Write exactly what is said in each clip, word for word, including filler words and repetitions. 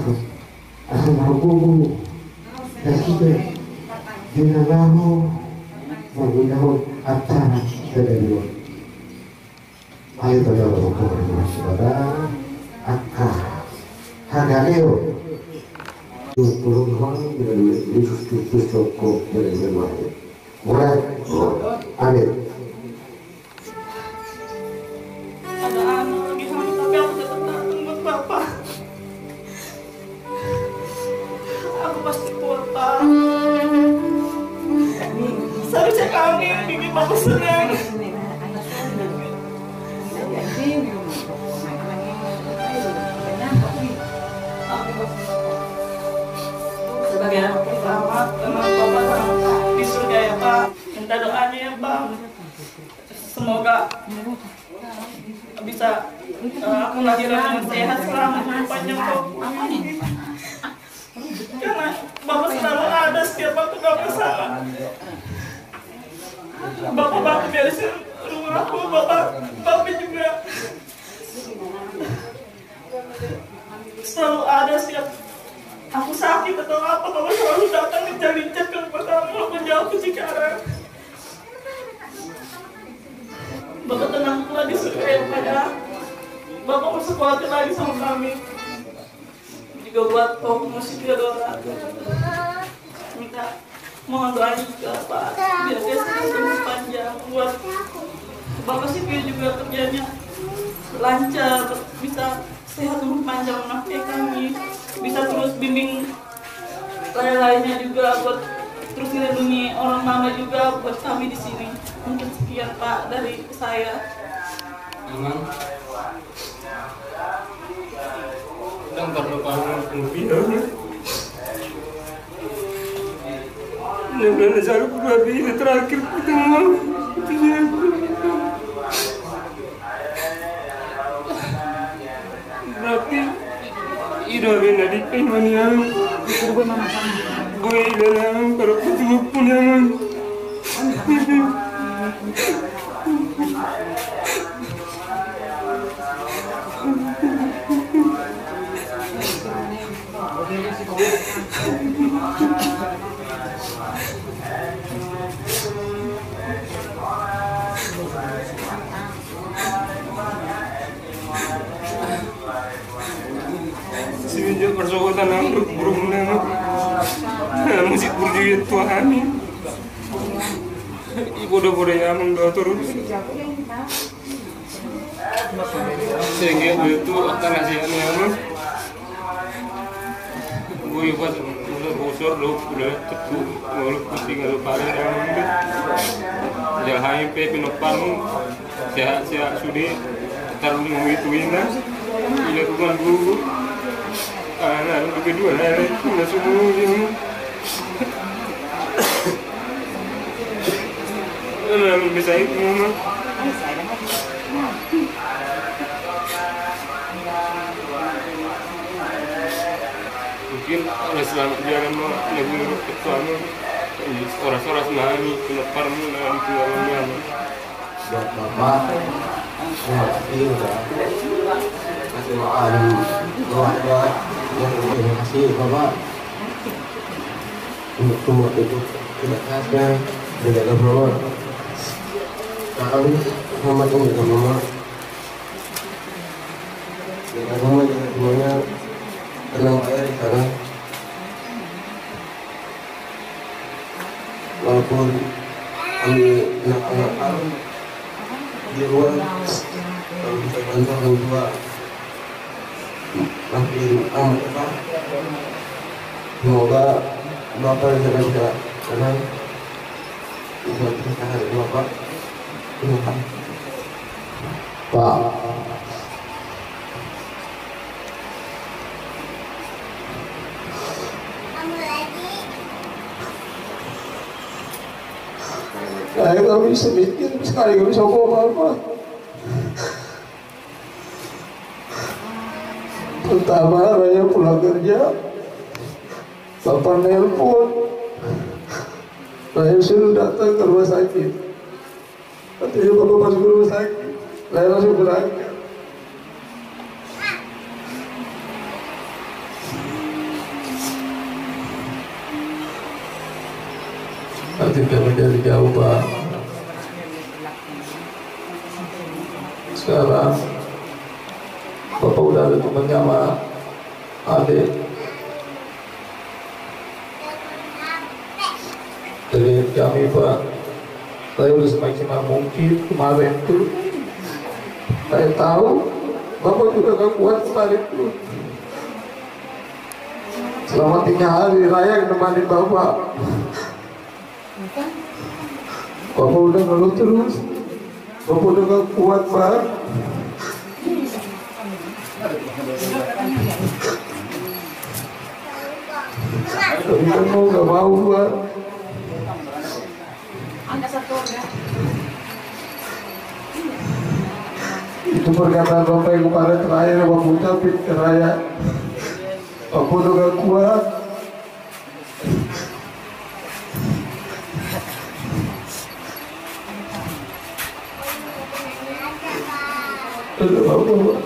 Asa margogo nasida di na laho mangulahon acara sadari on. Ayo pada rokok di masjid pada angka hagaleon. Tolong Tuhan, bila duit Yesus Kristus rokok dari Januari. Mulai. Amin. Ada anu lagi hamil, tapi aku tetap datang buat Bapak. Aku pasti kuat, Pak. Seharusnya kami yang bikin Bapak senang. Sebagai anak pertama, tenang Bapak, tenang di surga ya, Pak. Minta doanya ya, Pak. Semoga bisa, eh, aku lahiran dengan sehat, selamat, panjang, Pak. Karena Bapak selalu ada setiap waktu Bapak salah. Bapak bantu beresin rumah aku, Bapak, Bapak juga selalu ada setiap aku sakit atau apa, Bapak selalu datang, injak-injak ke rumah kami, walaupun jauh ke Cikarang. Bapak tenang pula di surga ya, Pak, ya. Bapak nggak usah khawatir lagi sama kami. Juga buat Pak Musik juga doa. Minta mohon doanya juga, Pak. Biar dia sehat umur panjang. Buat Bapak Sipil juga kerjanya lancar, bisa sehat umur panjang menafkahi kami. Bisa terus bimbing lain-lainnya juga buat terus melindungi orang mama juga buat kami di sini. Mungkin sekian, Pak, dari saya. Memang. Udah, ntar lupa. Biar. Nah, nah, nah, saru ku babi, ini terakhir ketemu. Berarti, ida bena di pemanian. Gue ilang, kalau ketemu pun yang. Semenjak persoalan nang burung nang musik burju itu kami. Ibu udah boleh ya mendoa terus. Sehingga itu akan hasilnya apa? Gue pas udah bosor lo udah tetu, lalu pusing lalu paling dalam itu. Ya hai pe pinoparmu sehat-sehat sudah. Taruh mau itu ini. Iya bukan dulu. Karena kedua hari itu langsung ini. Bisa itu mah. Mungkin oleh selamat jalan mau lebih ketuamu. Oras-oras nami pinoparmu nami tuamu. Buat Bapak, terima kasih udah kasih makan keluarga. Ya, terima kasih Bapak. Untuk semua itu tidak ada, tidak ada Bapak. Kami sama ini sama Bapak. Jaga semua, jaga semuanya. Tenang aja di sana. Walaupun kami nakal-nakal di luar, kalau bisa bantu orang tua, makin aman, Pak. Semoga Bapak bisa, bisa tenang. Bisa, bisa tahan, Bapak. Terima kasih. Pak. Saya nggak bisa mikir, sekali nggak bisa ngomong apa. Pertama, saya pulang kerja, Bapak nelpon. Saya suruh datang ke rumah sakit. Katanya Bapak masuk rumah sakit. Saya langsung berangkat. Nanti dia menjadi jauh, Pak. Sekarang Bapak udah ada temannya, Mak. Ade. Jadi kami, Pak, saya udah semaksimal mungkin kemarin tuh. Saya tahu Bapak juga gak kuat kemarin tuh. Selama tiga hari raya nemenin Bapak. Bapak udah ngeluh terus. Bapak udah gak kuat, Pak. Tapi kan mau gak mau, Pak. Itu perkataan Bapak yang kemarin terakhir, Bapak ucapin ke raya. Bapak udah gak kuat. Ada apa, Pak?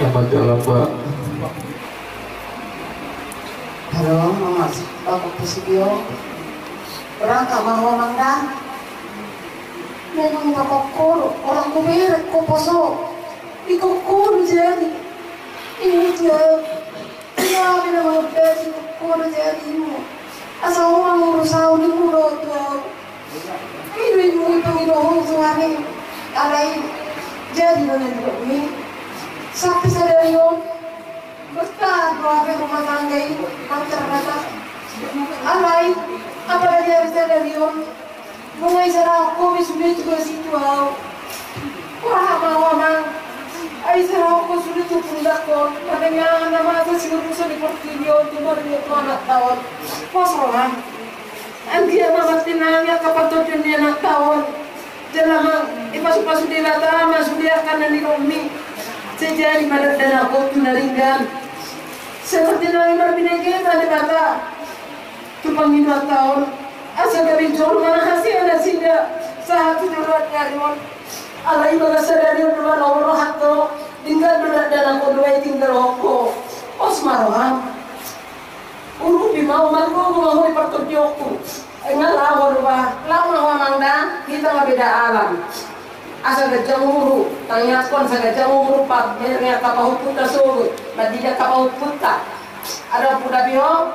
Selamat jalan, Pak. Halo, Mama, Bapak Presibio. Berangkat ma ho, Mang, da? Memang tak kokor, orang ku berek ko poso. Di kokor jadi. Ini dia. Ia, bina mangudasi, kono jadi mu. Asa orang ngurus au, di mudo tu au. Ido imu ipangido ho tu hari. Alai, jadi mana juga mi. Sampai sadari on. Bertahan do hape rumah tangga i, Amang Carabata. Alai, apalagi ari sadari on, nunga isarahon ho be sude tu basi tu ahu. Boha ma ho, Amang? Ai isarahon ho sude tu pundakku on, manang aha na masa siurusan di portibi on, tu maringan tu anakta on. Pos roham. Anggiat ma martinangi angka partondion ni anakta on. Jala ma, dipasupasu Debata ma sude angka na nidokmi. Sai jadi ma dakdanak on tu na denggan. Sai martinangi marbinege ma Debata tu pangidoanta on. Asa gabe jolma na hasea nasida sahat tu joloan ni ari on. Alai bagas sadari on do na olo rohanta, denggan do dakdanak on, do ai tinggalhon ho. Pos ma roham. Urupi ma ho, margogo ma ho di partondionku. Ai nga laho do ba, laho ma ho, Amang, da, hita ma beda alam. Asa ganjang umur, tangiangkon asa ganjang umur, pa, merne angka pahompunta sogot, mandidi angka pahompunta. Adong pun tapi ho,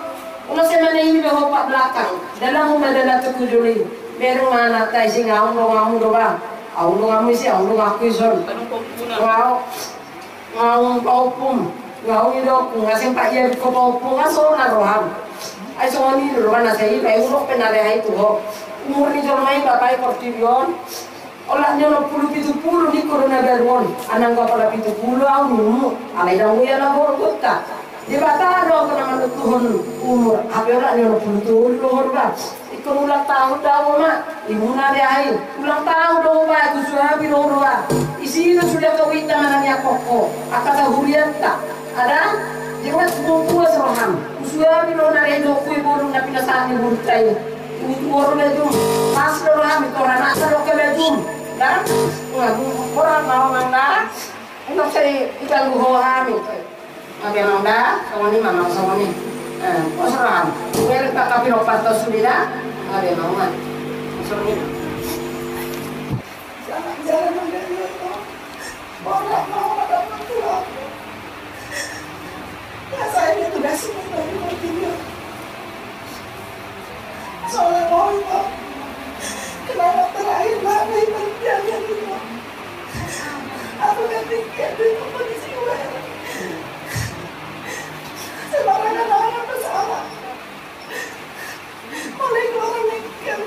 unang sai manahini be ho pat belakang. Dalanmu ma dalan tu hujur i. Bereng ma anakta i, ise nga ahu donganmu do ba. Ahu donganmu ise, ahu donganku ison. Nga ahu. Nga ahu pahompum, nga ahu nidokmu, nga sempat ia diko pahompum, nga sonang roham. Ai songon i do roha na sai, ai unok pe na rehai tu ho. Umur ni jolma i, Bapak, i portibi on. Olat ni onom pulu pitu pulu ningku do na baru on. Anang, anggo pola pitu pulu ahu nunga. Alai ndang hu ia na borgutta. Debata do anggo na manentuhon umur. Hape olat ni onom pulu tolu do ho ba. Ingkon ulang tahun do ho, Amang. Ibana do ahu i. Ulang tahun do ho ba, husuapi do ho ba. Isi do sude angka uinta manang i angka ho, angka sahurianta. Ada? Jenggot bongkuas roham. Husuapi do ho na rehai dohot i, bolon na pinasahat ni borunta i. Ibu tu boru bajum. Pas do roham, ingkon anakta do angka bajum. Da? Nga bungkuk roham, Amang, da. Unang sai diganggu ho hami. Nga be, Amang, da, songon i ma, Amang, songon i. Eh, pos roham. Bereng angka pinompar ta sude, da. Nga be, Amang, Amang. Songon i. Selamat jalan, Amang, dari Amang. Borat ma ho madapothon tulang. Nga sai be tugasmu, Amang, di portibi on. Soalna mau itu kenangan terakhir banget di pertibian itu. Aku kan pikir di tempat di jiwa. Sembarangan orang bersalah. Mulai keluar mikir.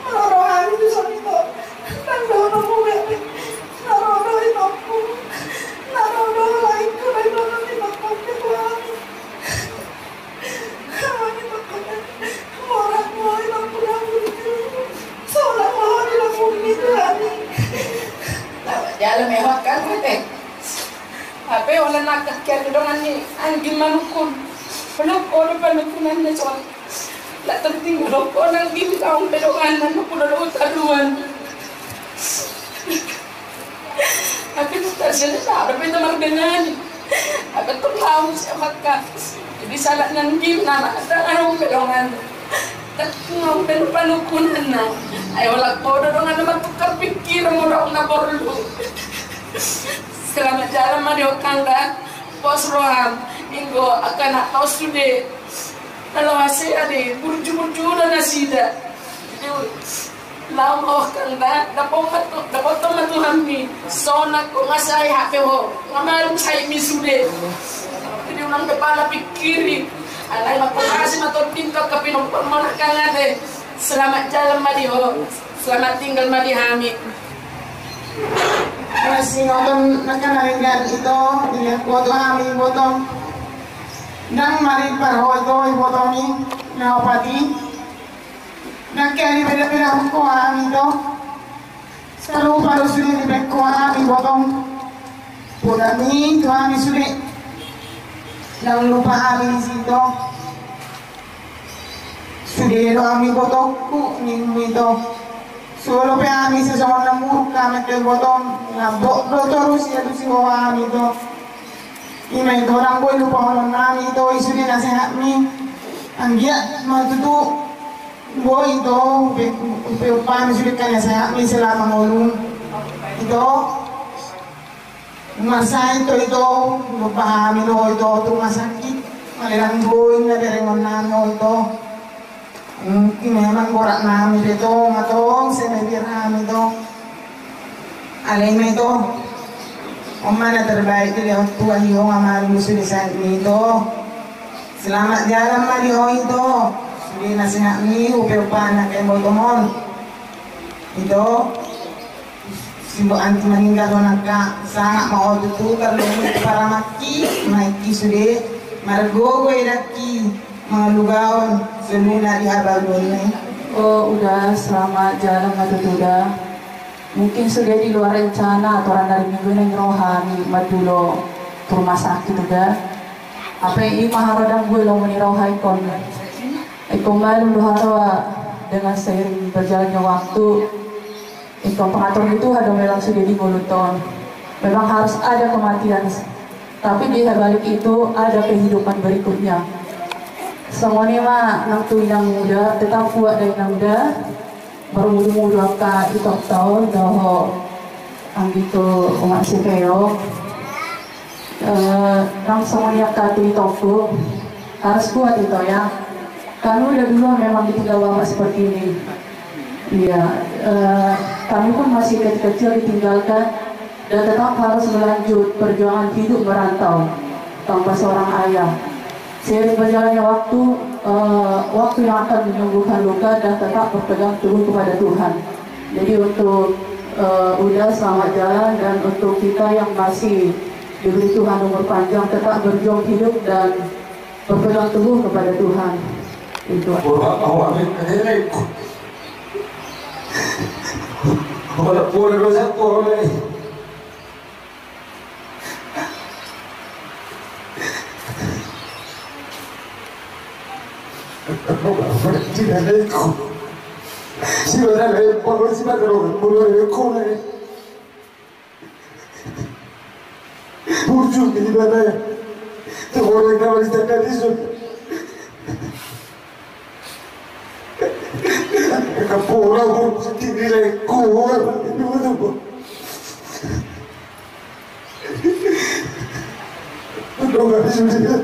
Molo roham itu soal itu. Nang dohonon mu be. Nang dohonon itu aku. Nang dohonon lain ku, nang dohonon itu aku. Jalan mewah kan, Tete. Hape holan nangkak kian dongan ni anggim manungkun. Peluk odo panukunan na son. Tak tertinggal rokok nang gim kau pedongan nang kuda lo taruan. Tapi tu tak sini tak ada beda margana ni. Apa tu kau siapa kah? Jadi salah nang gim nama ada anu pedongan. Tak mau penuh panukunan na. Ayo lah kau dodongan nama tukar pikir mau dong na perlu. Selamat jalan ma di ho, Kang, da. Pos roham, inggo angka anakta on sude. Laho hasea do i, burju-burju do nasida. Jadi, laho ma ho, Kang, da, dapothon ma tu, dapothon ma Tuhanmi. Sonang ho nga sai hape ho, nga malum saitmi sude. Jadi unang dipala pikiri. Alai ma, makasih ma tondingkon angka pinomparmuna, Kang, ate. Selamat jalan ma di ho. Selamat tinggal ma di hami. Masih nonton nangka na denggan ito, dengan kuota hami botong. Nang mari parho ito, ibotong i, na opat i. Nang kali beda-beda hukum hami ito. Salupa do sude di bengko hami botong. Poda ni tu hami sude. Nang lupa hami di situ. Sude do hami botongku, ninmu ito. Solo pe hami sisongon na muruk hami tu ibotong, na bot do torus ia tu si ho hami ito. Ima ito, ndang boi lupahonon hami ito i sude nasehatmi. Anggiat ma tutu boi ito, upe, upe umpami sude angka nasehatmi selama ngolu. Ito. Masa ito, ito, lupa hami do ito tu rumah sakit. Malelang boi na berengon nami ito. Mungkin memang borat nami do ito, matong, semebiar nami ito. Alai ma ito. On ma na terbaik dilehon Tuhan, i ho ma malu sude sangap ni ito. Selamat jalan ma di ho ito. Sude na sangap ni, upa-upa na kembotomon ito. Simbo anti maninggal ho nangka, sangap ma ho tutu, tarlumobi tu paramangki, maiki sude, margogo edangki mangalugahon solu na di habaluon i. O Uda, selamat jalan ma tutu Uda. Mungkin sude di luar rencana, aturan hari Minggu naeng ro hami mandulo tu rumah sakit Uda. Hape i ma haroa, dang boi lomo ni roha ingkon. Ingkon malum do haroa, dengan seiring berjalannya waktu, ingkon pengatur ni Tuhan do memang sude di ngolunta on. Memang harus ada kematian, tapi di balik itu ada kehidupan berikutnya. Songon i ma nang tu inang Uda, tetap kuat da inang Uda. Marmudu-mudu angka itongta on dohot anggitu, umak si Teo. Eh, nang songon i angka tu itongku, harus kuat ito ya. Kami udah dulu memang ditinggal bapak seperti ini. Iya, eh, kami pun masih kecil-kecil ditinggalkan dan tetap harus melanjut perjuangan hidup merantau tanpa seorang ayah. Seiring berjalannya waktu, eh, waktu yang akan menyembuhkan luka dan tetap berpegang teguh kepada Tuhan. Jadi untuk, eh, Uda, selamat jalan, dan untuk kita yang masih diberi Tuhan umur panjang, tetap berjuang hidup dan berpegang teguh kepada Tuhan. Itu. Wah, awak ni, eh, eh. Wala pura dosa ko, eh. Burju di mana? Tuh orang yang di tengah di sun. Kapura burju di nilai kuat. Udah nggak bisa dia.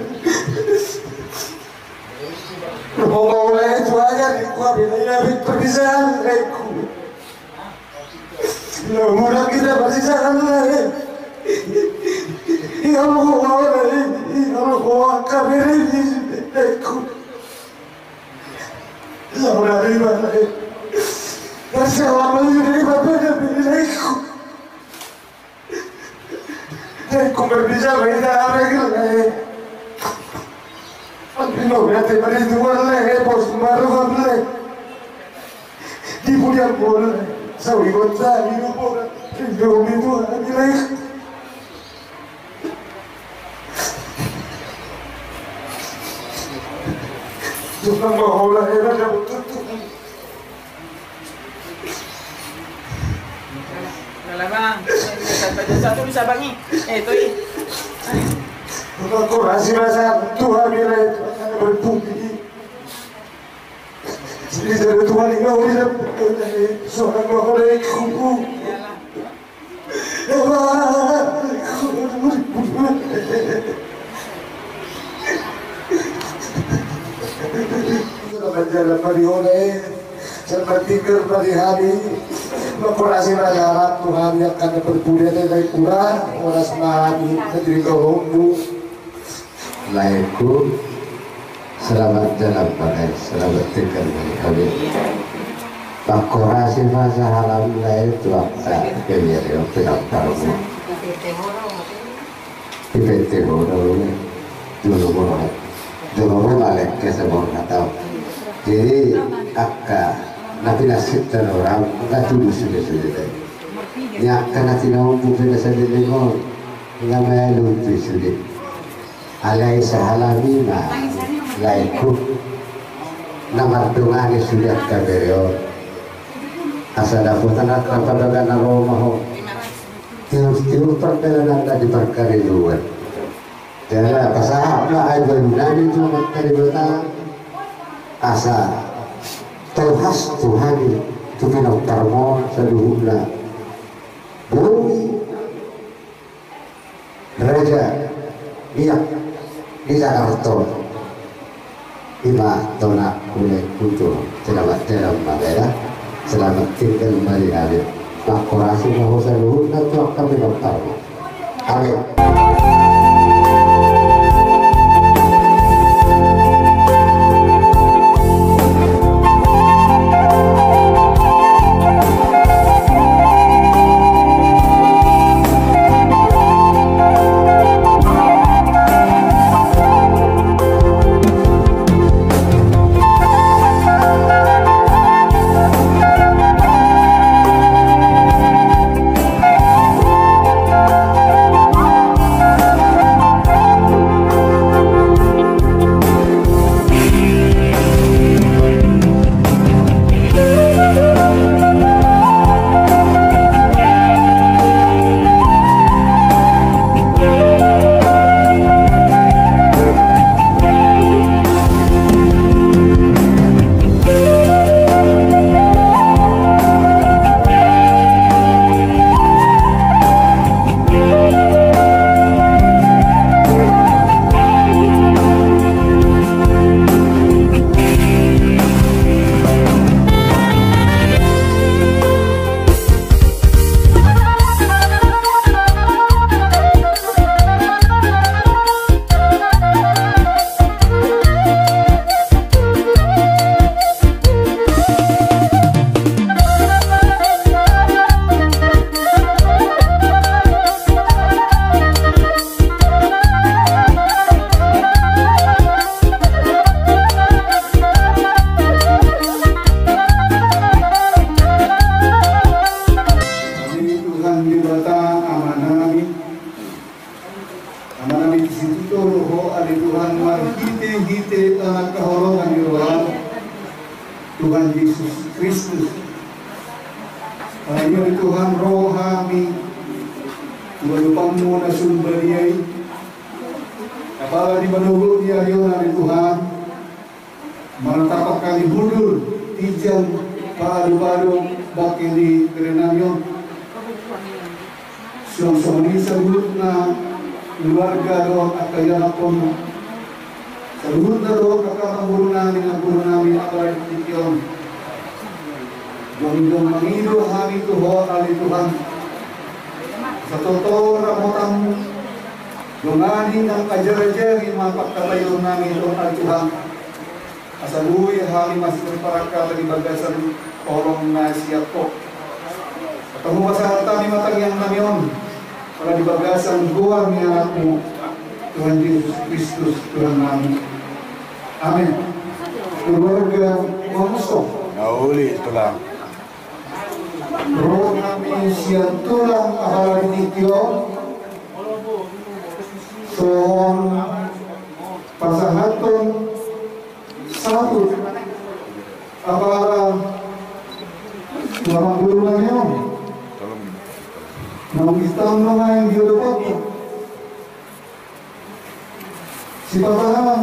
Mau mulai itu aja di kuat ini, perpisahan, eh, kuat. Lo murah kita masih sana, eh. Ya Allah, eh, ya Allah, kami ini, eh, kuat. Lo murah di mana, eh? Terus selama ini, eh, Bapak, eh, kuat. Dai, ku marbicara ma hita, arek, eh. Tapi lo berarti mari dua le, eh, bos, baru kan le. Di pudian bola, sawi gonta, di bola, di domi dua, di le. Cuma mau olah, eh, ada betul. Lala bang, satu bisa bang i. Eh, itu i. Aku masih masa Tuhan bila itu akan berpukul. Jadi dari Tuhan ini mau bisa seorang mau oleh kubu. Selamat jalan ma di ho, eh. Selamat tinggal ma di hami. Mangkorasi ma jalan Tuhan yang akan berpulih dari kurang, horas ma hami, negeri Kolombo. Laeku, selamat jalan ma lae, selamat tinggal ma di hami. Mangkorasi ma sahalam lae tu angka pemere, pinamparmu. Ipete ho do, jolo borhat. Jolo borhat, lengke saborhat au. Jadi, angka na pinangido orang, angka tudu sude-sude lae. Ni angka na tinogu pe na saleleng on, nga malu pe sude. Alai sahalami ma laeku na mardongan i sude angka bere on. Asa dapotan angka padaga na ro ma ho. Tiur-tiur pardalananna di parkarejoan. Jala pasahat ma aek baru nami tu angka Debata. Asa tolhas Tuhan i tu pinomparmu saluhutna. Boi Raja Miak di Jakarta. Ima tona ule kutu. Selamat jalan ma lae. Selamat tinggal ma di hami. Mangkorasi ma ho saluhutna tu angka pinomparmu. Amin. Tuhan Debata Amanami, Amanami di situtu do Ho ale Tuhan, marhitehite angka haholongan ni rohaM, Tuhan Jesus Kristus. Alani i ale Tuhan, ro hami tu adopanMu na sun badia i, apala di manogot ni ari on ale Tuhan, manatap hami hundul, ginjang, paado-ado bangke ni berenami on. Suang songon i saluhutna keluarga dohot angka ianakhon, saluhutna dohot angka namborunami, namborunami apala di tingki on. Jongjong mangido hami tu Ho ale Tuhan, asa totol ramotanMu. Dongani nang ajari-ajari ma pangkataionnami on ale Tuhan, asa boi hami masih marparangkap di bagasan holong na sian Ho. Asa Ho pasahat hami ma tangiangnami on, ala di bagasan goar ni AnakMu, Tuhan Jesus Kristus, Tuhannami. Amin. Keluarga Wongso. Na uli, Tulang. Ro hami sian Tulang apala di tingki on, songon pasahathon saput apala tu amangboru nami on. Naung i taon do naeng di adopanku. Sipata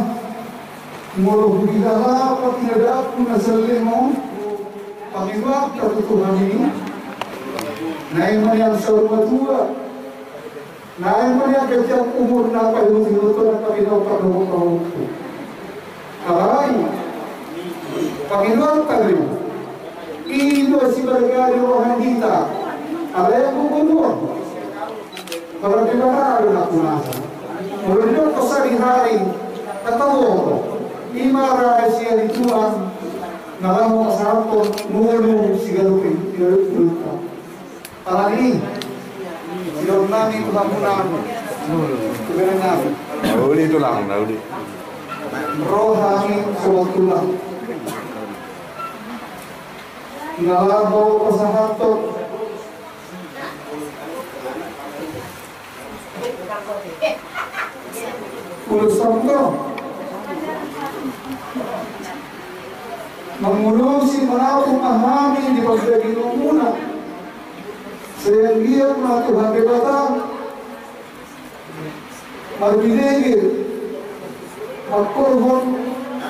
molo huhilala partinandangku na salleleng on, pangidoanta tu Tuhan i, naeng ma nian saur matua, naeng ma nian ganjang umur na paihut-ihuton angka pinompar dohot pahompu. Alai pangidoanta do i, i do sibargani roha ni hita, alai anggo ngolu on, Molo Debata do na punasa. Molo didok sadihari, tataboto. I ma rahasia ni Tuhan na laho pasahathon ngolu siganup i, siganup i. Alani i, sidongan nami tu hamuna, tu bere nami. Na uli, Tulang, na uli. Ro hami songon tulang na laho pasahathon ulos saputo. Mangulosi, manapung ma hami di pardagingmuna. Sai anggiat ma Tuhan Debata marbinege, mangkorhon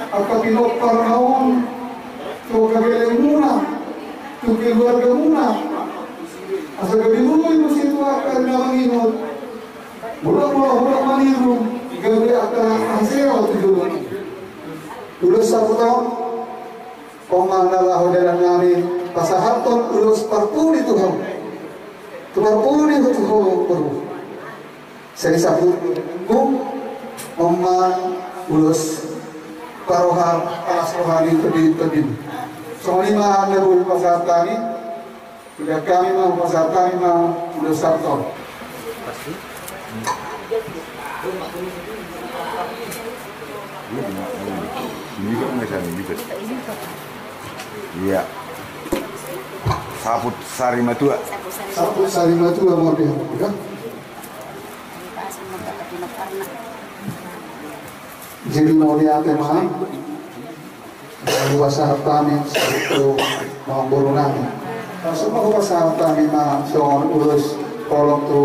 angka pinomparna on tu angka gelengmuna, tu keluargamuna. Asa gabe boi muse tu angka na mangingot, molo, molo, molo maniru, gabe angka hasea tu jolom. Ulos saputo on, on ma na laho dalan nami pasahathon ulos parpudi tu ho. Tu parpudi tu ho, boru. Sai sapu ku, on ma ulos parroha, palas roha ni tondi-tondimi. Songon i ma na boi pasahat hami. Sude hami ma, pasahat hami ma ulos sahat on. Iya. Saput sari matua. Saput sari matua, mau dia. Jadi mauliate ma, hupasahat hami tu amangboru nami. Langsung ma hupasahat hami ma songon ulos holong tu.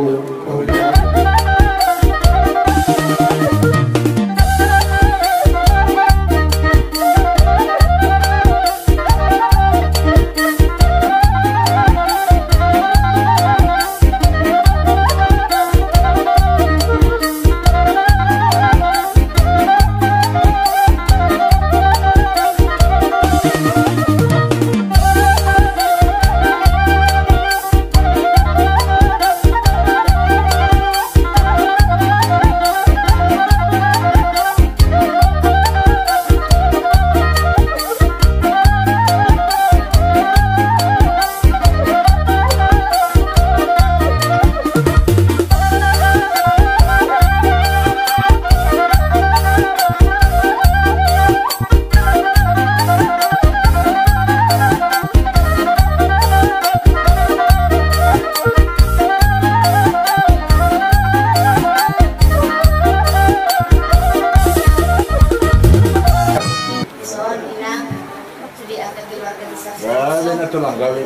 Sude angka keluarga besar. Gabe na tulang, gabe.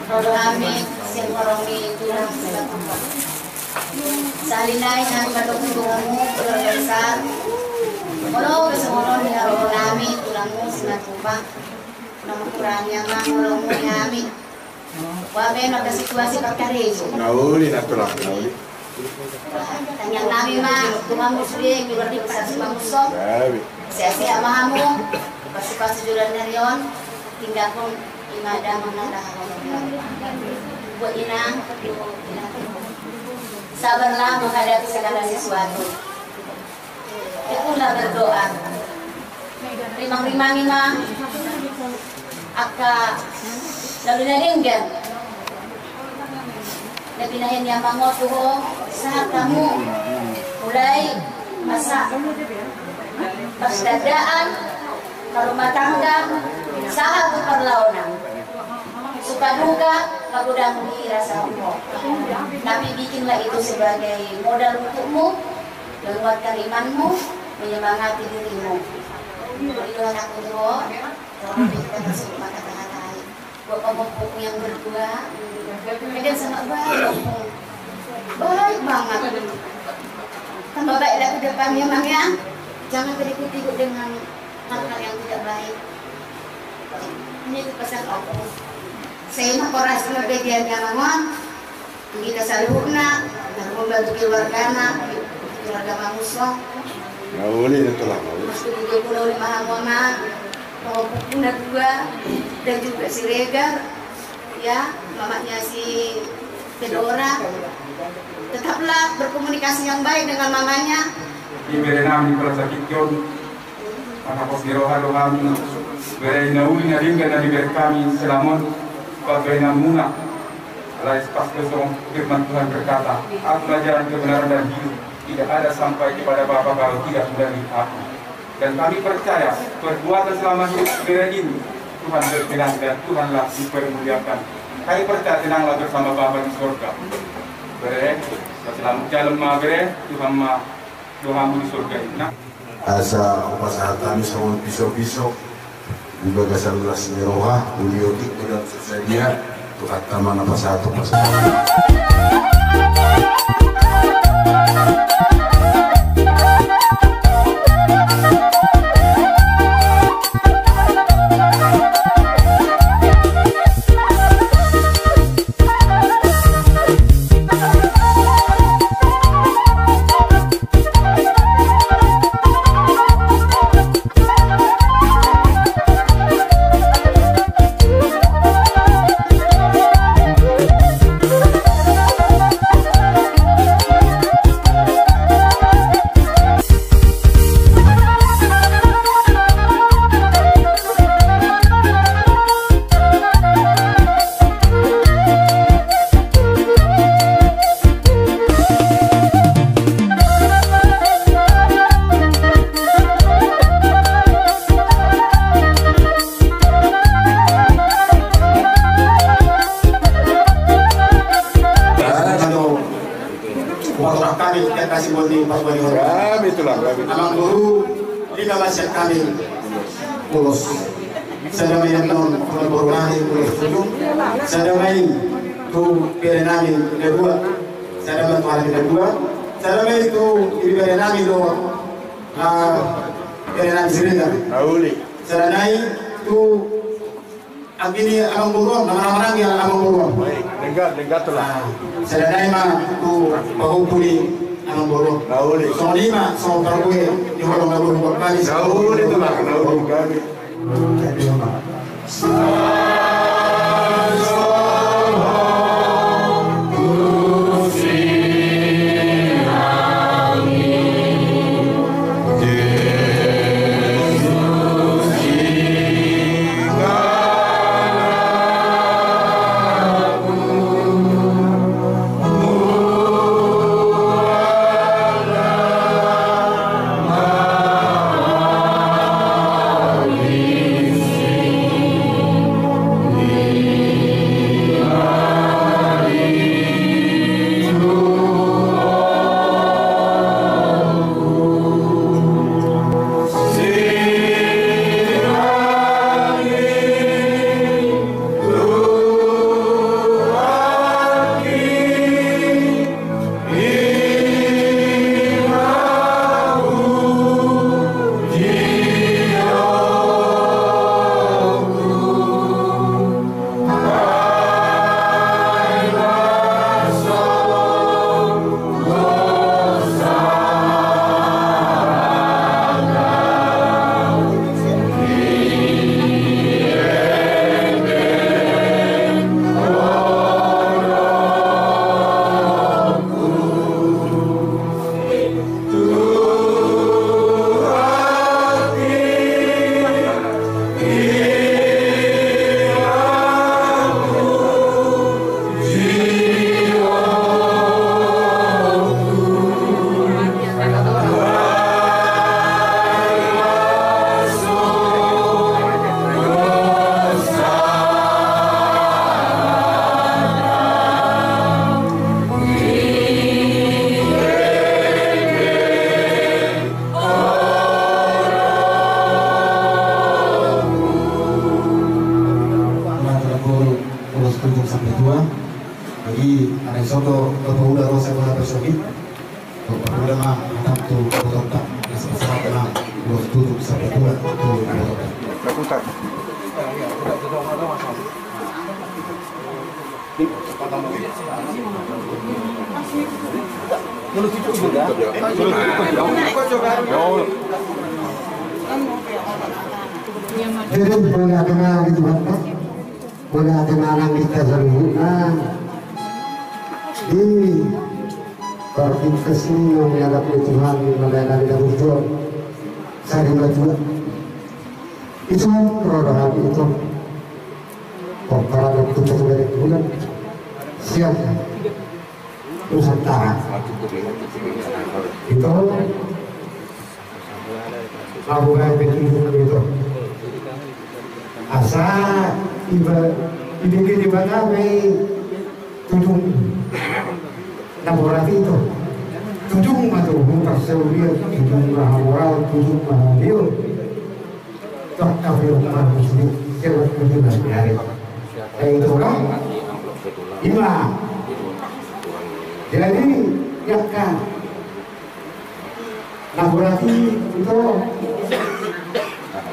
Hami sian horong ni tulang Simatupang. Sahali nai hami mandok tu hamu keluarga besar. Molo pe songon on ni haroronami tulangmu Simatupang, na mangkurangi amang holongmu ni hami. Boha pe angka situasi parkarejo. Na uli na tulang, na uli. Tangiang nami ma tu hamu sude keluarga besar Simangunsong. Sehat-sehat ma hamu. Pasu-pasu joloan ni ari on. Tinggalkon i ma damang na tahaholongi. Buat inang, sabarlah menghadapi segala sesuatu. Tekunlah berdoa. Rimang-rimangi ma angka na lalu na denggan na binahen ni amang on tu ho, sahat hamu. Mulai masa parsadaan, parrumatanggaan, sahat tu parlahonan. Suka duka, magodang di rasa ho. Tapi bikinlah itu sebagai modal untukmu. Menguatkan imanmu, menyemangati dirimu. Di doa aku tu ho, tolong kita masuk mata hati. Buat pemupukmu yang berdua, kadang sama baik, baik banget. Tambah baiklah ke depannya, Mang, ya. Jangan terikut-ikut dengan hal-hal yang tidak baik. Ini itu pesan aku. Saya mah koras sama bagian yang Mang. Di hita saluhutna, na mambantu keluargana, keluarga Mangunsong. Na uli na tulang, na uli. Terus kemudian pulau lima hamu ama, pahompu na dua, dan juga Siregar, ya, mamanya si Fedora. Tetaplah berkomunikasi yang baik dengan mamanya. Di bere nami pala sakit on. Manghapus ni roha do hami, bere na uli na denggan na dibereng hami selama on, pambahenanmuna. Alai pas do songon firman Tuhan berkata, akulah jalan kebenaran dan hidup, tidak ada sampai kepada Bapa kalau tidak melalui aku. Dan kami percaya, perbuatan selama hidup bere ini, Tuhan berkenan dan Tuhanlah dipermuliakan. Kami percaya tenanglah bersama Bapa di sorga. Bere, selamat jalan ma bere, Tuhan ma do hamu di sorga i. Asa hupasahat hami songon piso-piso di bagasan las ni roha, uli otik, godang sadia, Tuhanta ma na pasahat, pasahat. Pasahat hami, terima kasih buat di Pak Wali Kota. Kami itulah, kami. Amangboru, lima masih kami. Ulos. Sada ma i annon, amangboru nami, ulos tujuh. Sada ma i tu bere nami, kedua. Sada ma tu anak kedua. Sada ma i tu ibebere nami do, ah, bere nami Siregar. Auli. Sada ma i tu anggi ni amangboru on, na marhahamaranggi amangboru on. Baik, denggan, denggan tulang. Ah, sada ma i ma tu pahompu ni amangboru on. Auli. Songon i ma, songon parbue ni holong na boru buat kami. Auli tulang, auli kami. Ulos tujuh sampai dua. Jadi, ada soto, kepada ulos saya boleh bersobi. Kepada ulos mah, akan tu, kepada tak, ya, sama-sama, ulos tujuh sampai dua, tu, kepada tak. Jadi, boleh ada lagi Tuhan, Pak? Mauliate ma nang di hita saluhutna. Di partingkas ni na nialap ni Tuhan, mauliate na di na burju on. Sari matua. Itu ro do hami, itu. Pomparan waktu satu dari bulan. Siap. Nusantara. Itu. Lagu baik itu, itu. Asa iba, iba gini bagabe tudung. Na borati itu. Tudung ma tu, parsaulian, tudung ma hamoraon, tudung ma halion. Tok kafe rumah muslim, sewot tudung ma nyari. Kayak itu kan? Ima. Jadi, ya kan. Na borati itu.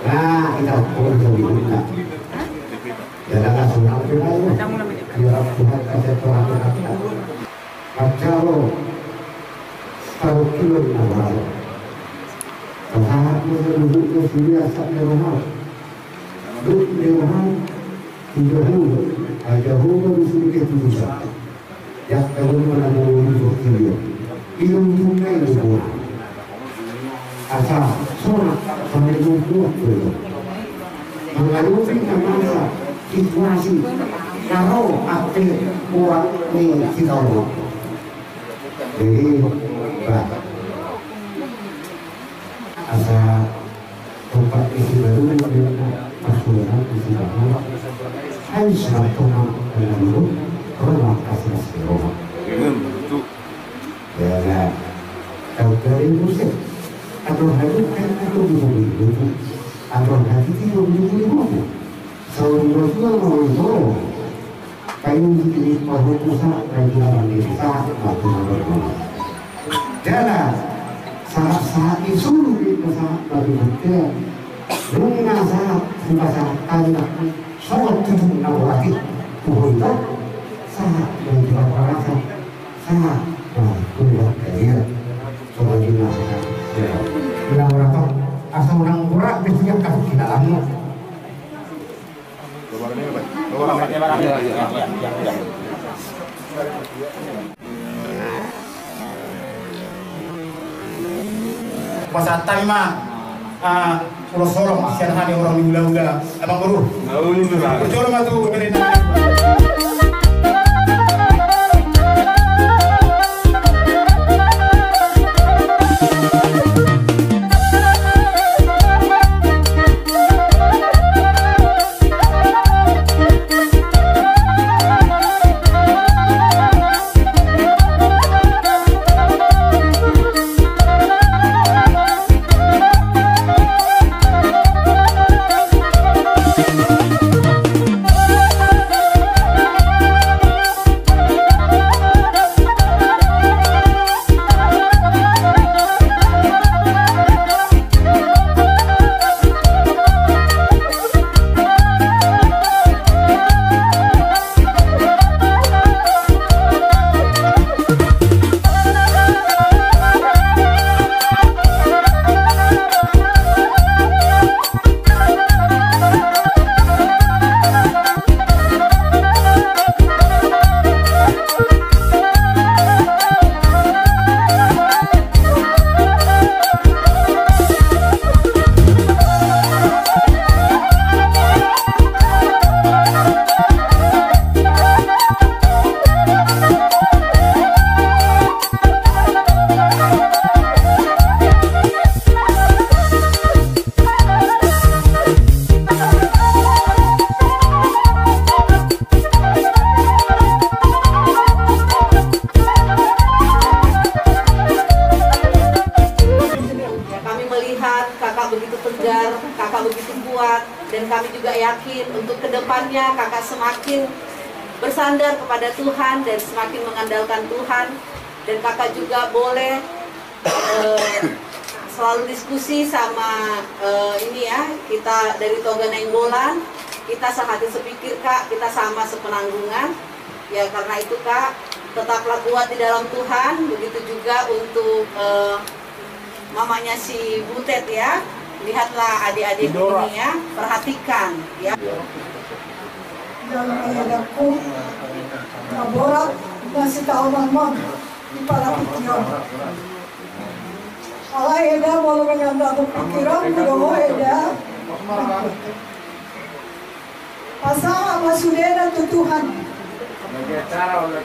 Nah, kita pun jadi buka. Ya, dah, langsung hampir aja. Ya, Tuhan, kasih Tuhan, Tuhan. Pacaro. Taruh kilo na borati. Pasahat ni saluhutna sude asa ni roha. Duk ni roha. Tujuh hulu. Aja hulu di sini ke tujuh satu. Yang kedua mana mau di portfolio. Ilung sungai di gua. Asa, sorak, sampai buat itu. Mengalusi masa, situasi, karo, ate, buat, ni, kita orang. Jadi, bah. Asa, Tempat isi baru, pasurunan isi baru. Hai, satu, dengan dulu, rumah kasih, rumah. Ya, na. Kau gari musik. Atau haduk kan aku di mobil itu. Atau hati di mobil itu. Saur matua mangoro. Kayu di pahuku sa, kayu di lawan diri sa, mati mangoro. Jala, sahat-sahat di sulu di sahat mati mati. Nunga sahat, suka sahat, kayu nak. Sahat tujuh enam ratus. Tuhun tak. Sahat, kayu di lawan rasa. Sahat, nah, kuliah kayu. Coba di mana? Ya. Lawan apa? Asal orang berat, mesti yang kasih kita anu. Pasahat hami ma, ah, ulos holong sian hami horong ni hulahula, amangboru. Jolo ma tu. Ya, kami melihat kakak begitu tegar, kakak begitu kuat, dan kami juga yakin untuk kedepannya kakak semakin bersandar kepada Tuhan dan semakin mengandalkan Tuhan, dan kakak juga boleh eh, selalu diskusi sama, eh, ini ya, kita dari Toga Nainggolan, kita sehati sepikir, Kak, kita sama sepenanggungan. Ya, karena itu, Kak, tetaplah kuat di dalam Tuhan, begitu juga untuk, eh, mamanya si Butet ya. Lihatlah adik-adik ini ya, perhatikan ya. Dalam ayat aku, na borat, na sitaonon mon, di pala pikiran. Alai eda, molo mangandalhon pikiranmu do ho eda. Pasahat ma sudena tu Tuhan.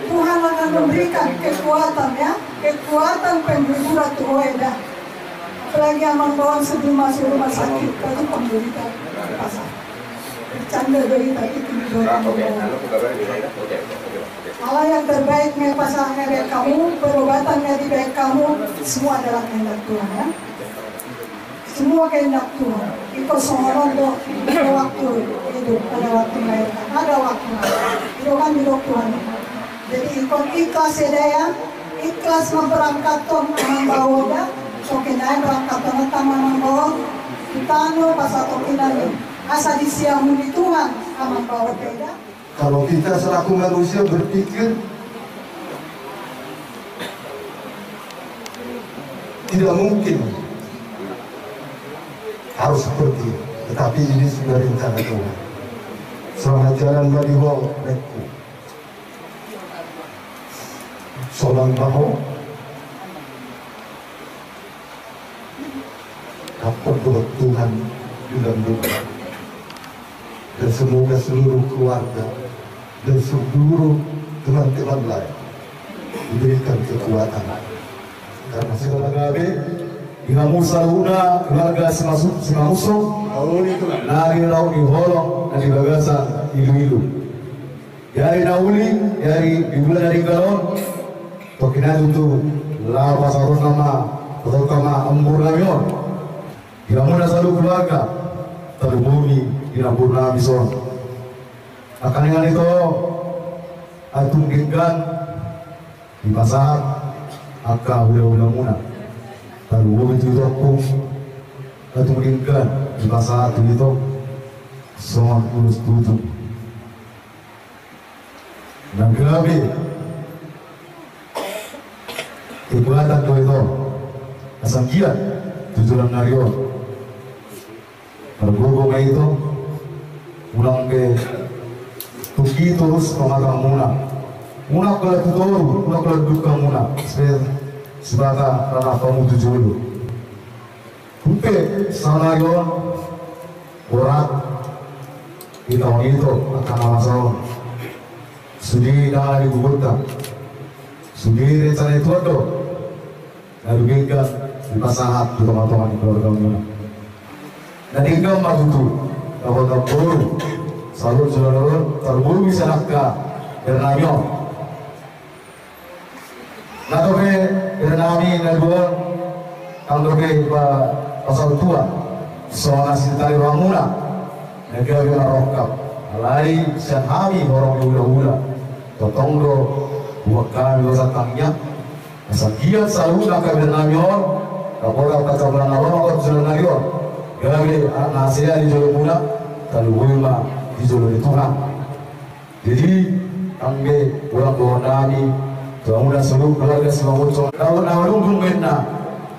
Tuhan akan memberikan kekuatan, ya, kekuatan penghiburan tu ho eda. Apalagi amang baon sebelum masuk rumah sakit, itu penderitaan. Pasahat. Bercanda dari tadi, itu. Ala yang terbaik ma pasahat ma di hamu, perubatan ma di hamu, semua adalah kehendak Tuhan, ya. Semua kehendak Tuhan. Iko songon on do, ada waktu hidup, ada waktu melahirkan, ada waktu mati. Itu kan hidup Tuhan. Jadi iko ikhlas eda ya, ikhlas ma berangkat tu amang baon da, so kena berangkat tu amang baon, kita anu pas atau kita nih. Asa disiamu di Tuhan, amang baon eda. Kalau kita selaku manusia berpikir, tidak mungkin harus seperti itu. Tetapi ini sudah rencana Tuhan. Selamat jalan ma di ho, Rekku. Sonang ma ho. Dapat dohot Tuhan bilang doa. Dan semoga seluruh keluarga dan seluruh teman-teman lain diberikan kekuatan. Karena segala gabe di hamu saluhutna keluarga Simasu-, Simangunsong, nang di laut di holong, nang di bagasan ilu-ilu. Jadi na uli, jadi di bulan na ringgas on, tokinan tutu, Laho pasahatonna ma, pasahaton ma ombur nami on di hamuna saluhut keluarga, tarlumobi di namboru nami son. Angka na i, ito, atung denggan dipasahat angka hulahulamuna. Tarlumobi tu itongku, atung denggan dipasahat tu ito songon ulos tutu. Na gabe jembatan do ito, asa anggiat tu joloan ni ari on margogo ma ito, unang be tunggi torus pamatangmuna, unang holan tu toru, unang holan dungkamuna, sibata ranah pamuju jolo. Tung pe saonari on borat ditaon ito angka na masa on. Sude dangka ni gogonta, sude rencana ni Tuhan do na dumenggan dipasahat di tongatonga ni keluargamuna. Na denggan ma tutu, na hot na boru saluhut joloan on, tarlumobi sian angka bere nami on. Na dope bere nami na dua on, ndang dope pasaut tua songon asi ni tali rohamuna na gabe marrongkap. Alai sian hami horong ni hulahula, tongtong do buat hami do santangnya. Asa anggiat saluhut angka bere nami on, na pola pacabulan na ro ma tu joloan ni ari on, gabe anak na hasea di jolomuna, tarlumobi ma di jolo ni Tuhan. Jadi, anggo bolang dohonon nami tu hamuna saluhut keluarga Simangunsong, dao na malunggulungan na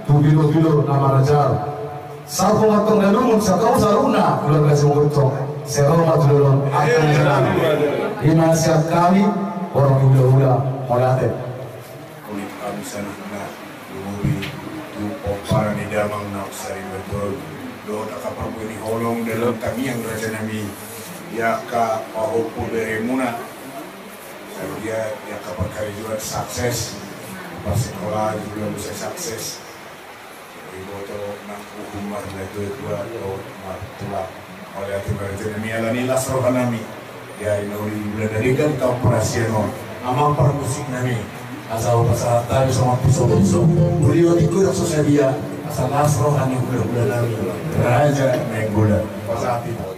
tu pilopilo na marajal. Sahat ma tong na lungun, sahat ma saluhutna keluarga Simangunsong, sai ro ma tu joloan on angka na i. Ima sian hami horong ni hulahula, mauliate. Unang hami saluhutna lumobi tu pomparan ni damang na umsari bator dohot angka parbue ni holong dalan tangiang raja nami, di angka pahompu beremuna, sai dia di angka parkarejoan sukses, parsikolaan jolo muse sukses. Iboto nang uhum ma na tuatua dohot martulang. Mauliate ma raja nami ala ni las roha nami. Di ari na uli di bulan na denggan taon parasian on, amang parmusik nami, asa hupasahat hami songon piso-piso, uli otik godang so sadia, asa las roha ni hulahula nami Raja Nainggolan. Pasahat hami.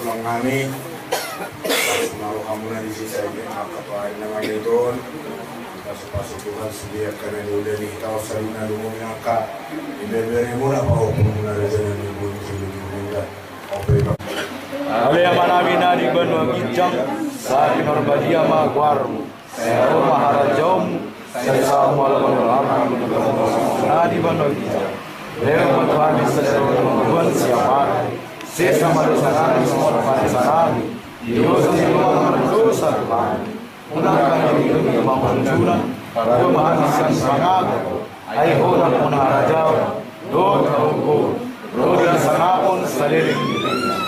Ulang nami, pasu ma rohamuna di sisai angka paari na mangiton, pasu-pasu Tuhan sude angka na niula ni hita on saluhutna, lumobi angka ibeberemuna, pahompumuna, raja nami, buni julu di munda. Ope ma. Ale Ama nami na di banua ginjang, sai pinarbadia ma goarmu. Sai ro ma harajaonmu, sai saut ma lomo ni roham, na di banua ginjang. Lehon ma tu hami sadari on hangoluan siapari. Sesa ma dosa nami songon panesanami di dosa ni angka na mandosa tu hami. Unang hami denggan tu pangunjunan, palua ma hami sian pangago. Ai Ho do nampuna harajaon dohot hagogoon dohot hasangapon saleleng ni leleng.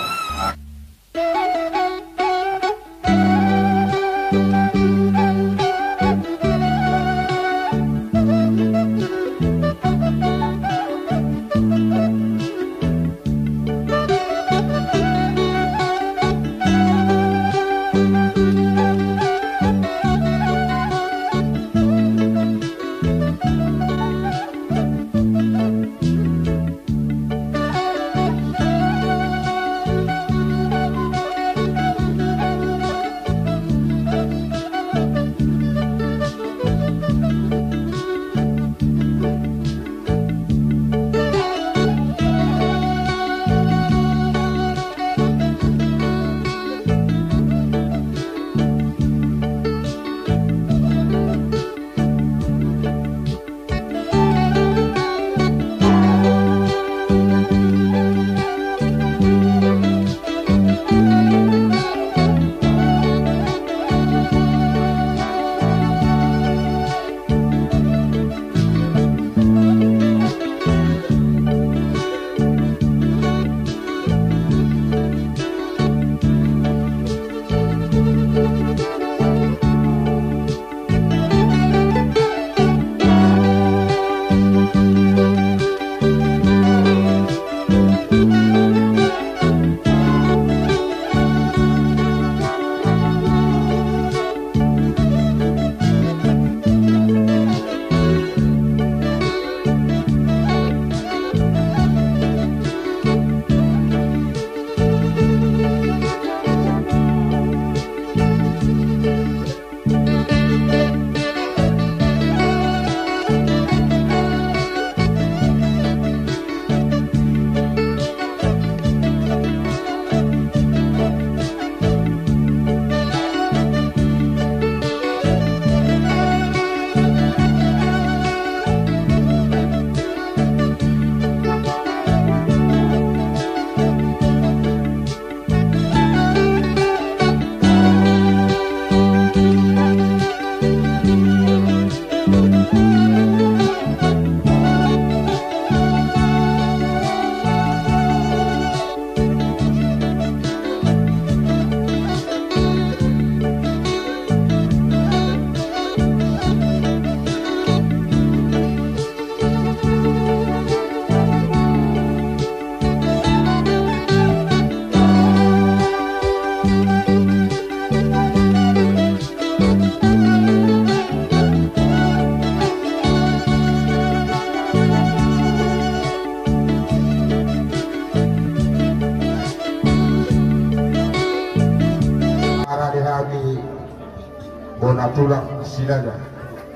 Bona tulang Sinaga.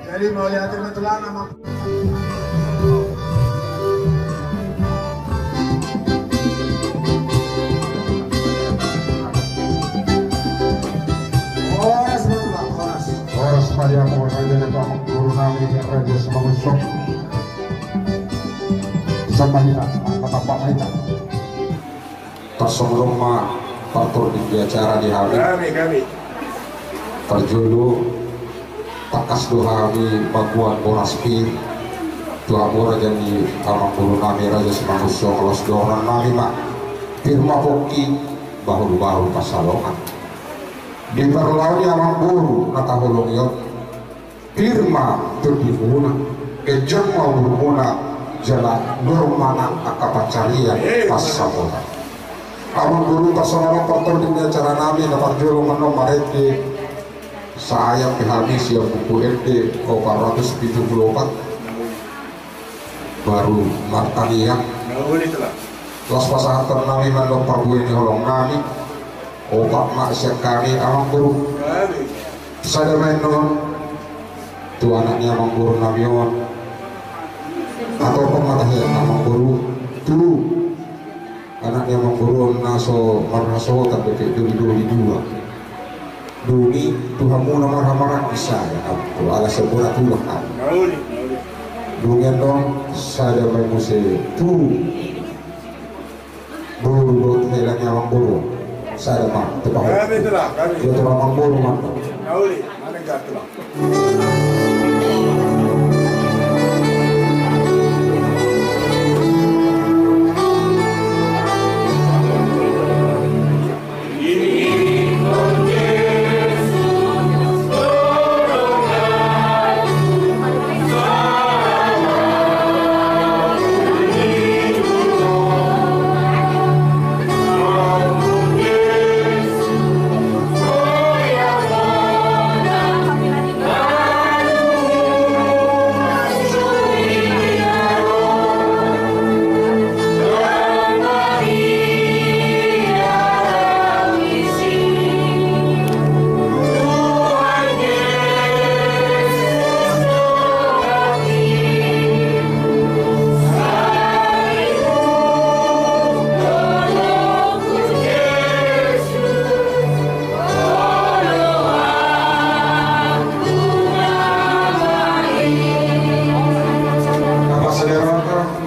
Jadi mauliate ma tulang, amang. Horas ma tulang, horas. Horas ma di amang, raja ni amang boru nami, raja Simangunsong. Sama hita, angka tampak hita. Tarsongon on ma partording ni acara di hami. Hami, hami. Parjolo, tangkas do hami mamboan boras pir tu hamu raja ni amang boru nami, raja Simangunsong, laos dohonon nami ma: Pir ma pongki, bahulbahul pansalongan. Di parlao ni amang boru na taholongi on, pir ma tondimuna, ganjang ma umurmuna, jala dor ma nang angka pansarian pansamotan. Amang boru, tarsongon on partording ni acara nami, na parjolo annon marende sahayat pe hami sian Buku Ende opat ratus pitu pulu opat. Baru martangiang. Laos pasahathon nami ma annon parbue ni holong nami. Opat ma sian hami, amang boru. Sada ma annon tu anak ni amang boru nami on. Atau opat ma tahe, amang boru, tu anak ni amang boru on na so marhasohotan dope, doli-doli dua. Dung i tu hamuna marhamaranggi sada, amang boru, ala sian bona tulang hami. Dung i annon sada ma muse tu boru dohot hela ni amang boru. Sada ma tu pahompu. Ia tu amang boru ma annon.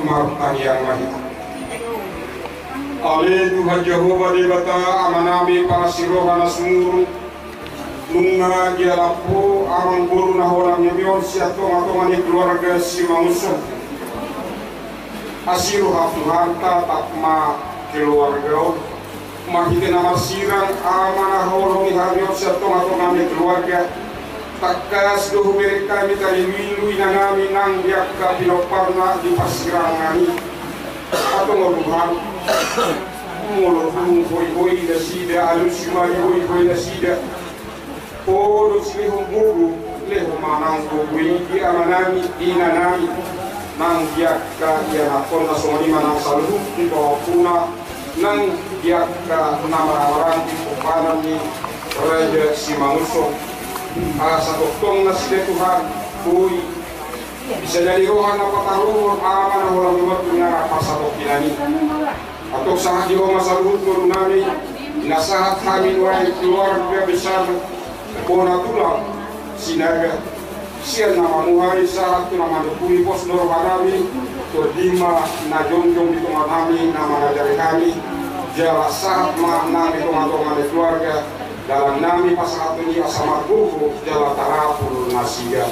Martangiang ma hita. Ale Tuhan Jahowa Debata, Amanami, Pangasiroha na sumurung, nunga dialap Ho amang boru na holang nami on sian tonga-tonga ni keluarga Simangunsong. Asi roham Tuhan, tatap ma keluarga on. Marhite na marsirang Ama na holongi hami on sian tonga-tonga ni keluarga, tangkas do hubereng hami tali ilu-ilu inanami nang di angka pinomparna di parsirangan i. Antong Tuhan, molo tung hoi-hoi nasida, alusi ma di hoi-hoi nasida. Ho do silehon boru, lehon ma nang boru i di amanami, di inanami, nang di angka ianakhonna, songon i ma nang saluhut di pahompuna, nang di angka na marhaha-maranggi di pomparan ni Raja Simangunsong. Asa tongtong nasida Tuhan, boi bisa jadi roha na pataruhon Ama na holang nami on tu inganan parsatongkinan i. Antong sahat di Ho ma saluhut borunami, na sahat hami nuaeng keluarga besar bona tulang Sinaga. Sian na mamuhai sahat tu na manungkuni pos ni rohanami, tondima na jongjong di tonganami na mangajari hami, jala sahat ma nang di tonga-tonga ni keluarga, dalannami pasahathon i asa margogo jala tarapul nasida.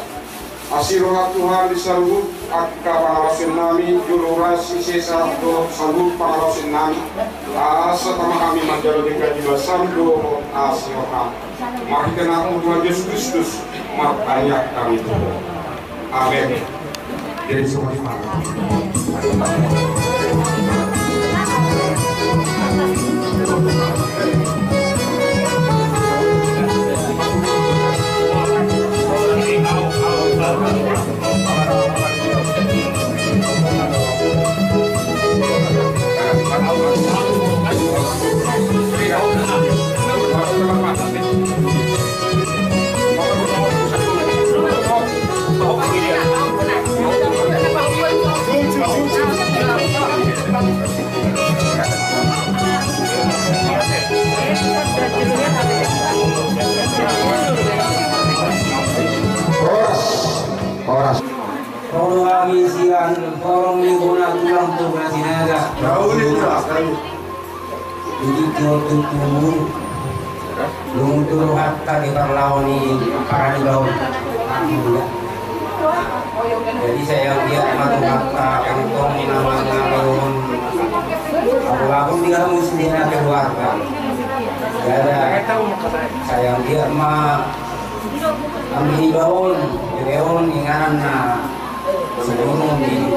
Asi roham Tuhan di saluhut angka pangalaosionnami, jolo ro sisesa dohot saluhut pangalaosionnami, asa tama hami manjalo denggan di bagasan dohot asi roham. Marhite Anakmu Tuhan Jesus Kristus, martangiang hami tu Ho. Amen. Jadi songon i ma. Jadi, tutu, tutu, lungun tu rohanta di parlawan ni parani baon. Jadi, sayang dia ma Tuhanta, kantong nama-nama on. Apalagi dia musti na keluarga. Jadi, sayang dia ma, ambil baon, baon inganan na. Sebelum di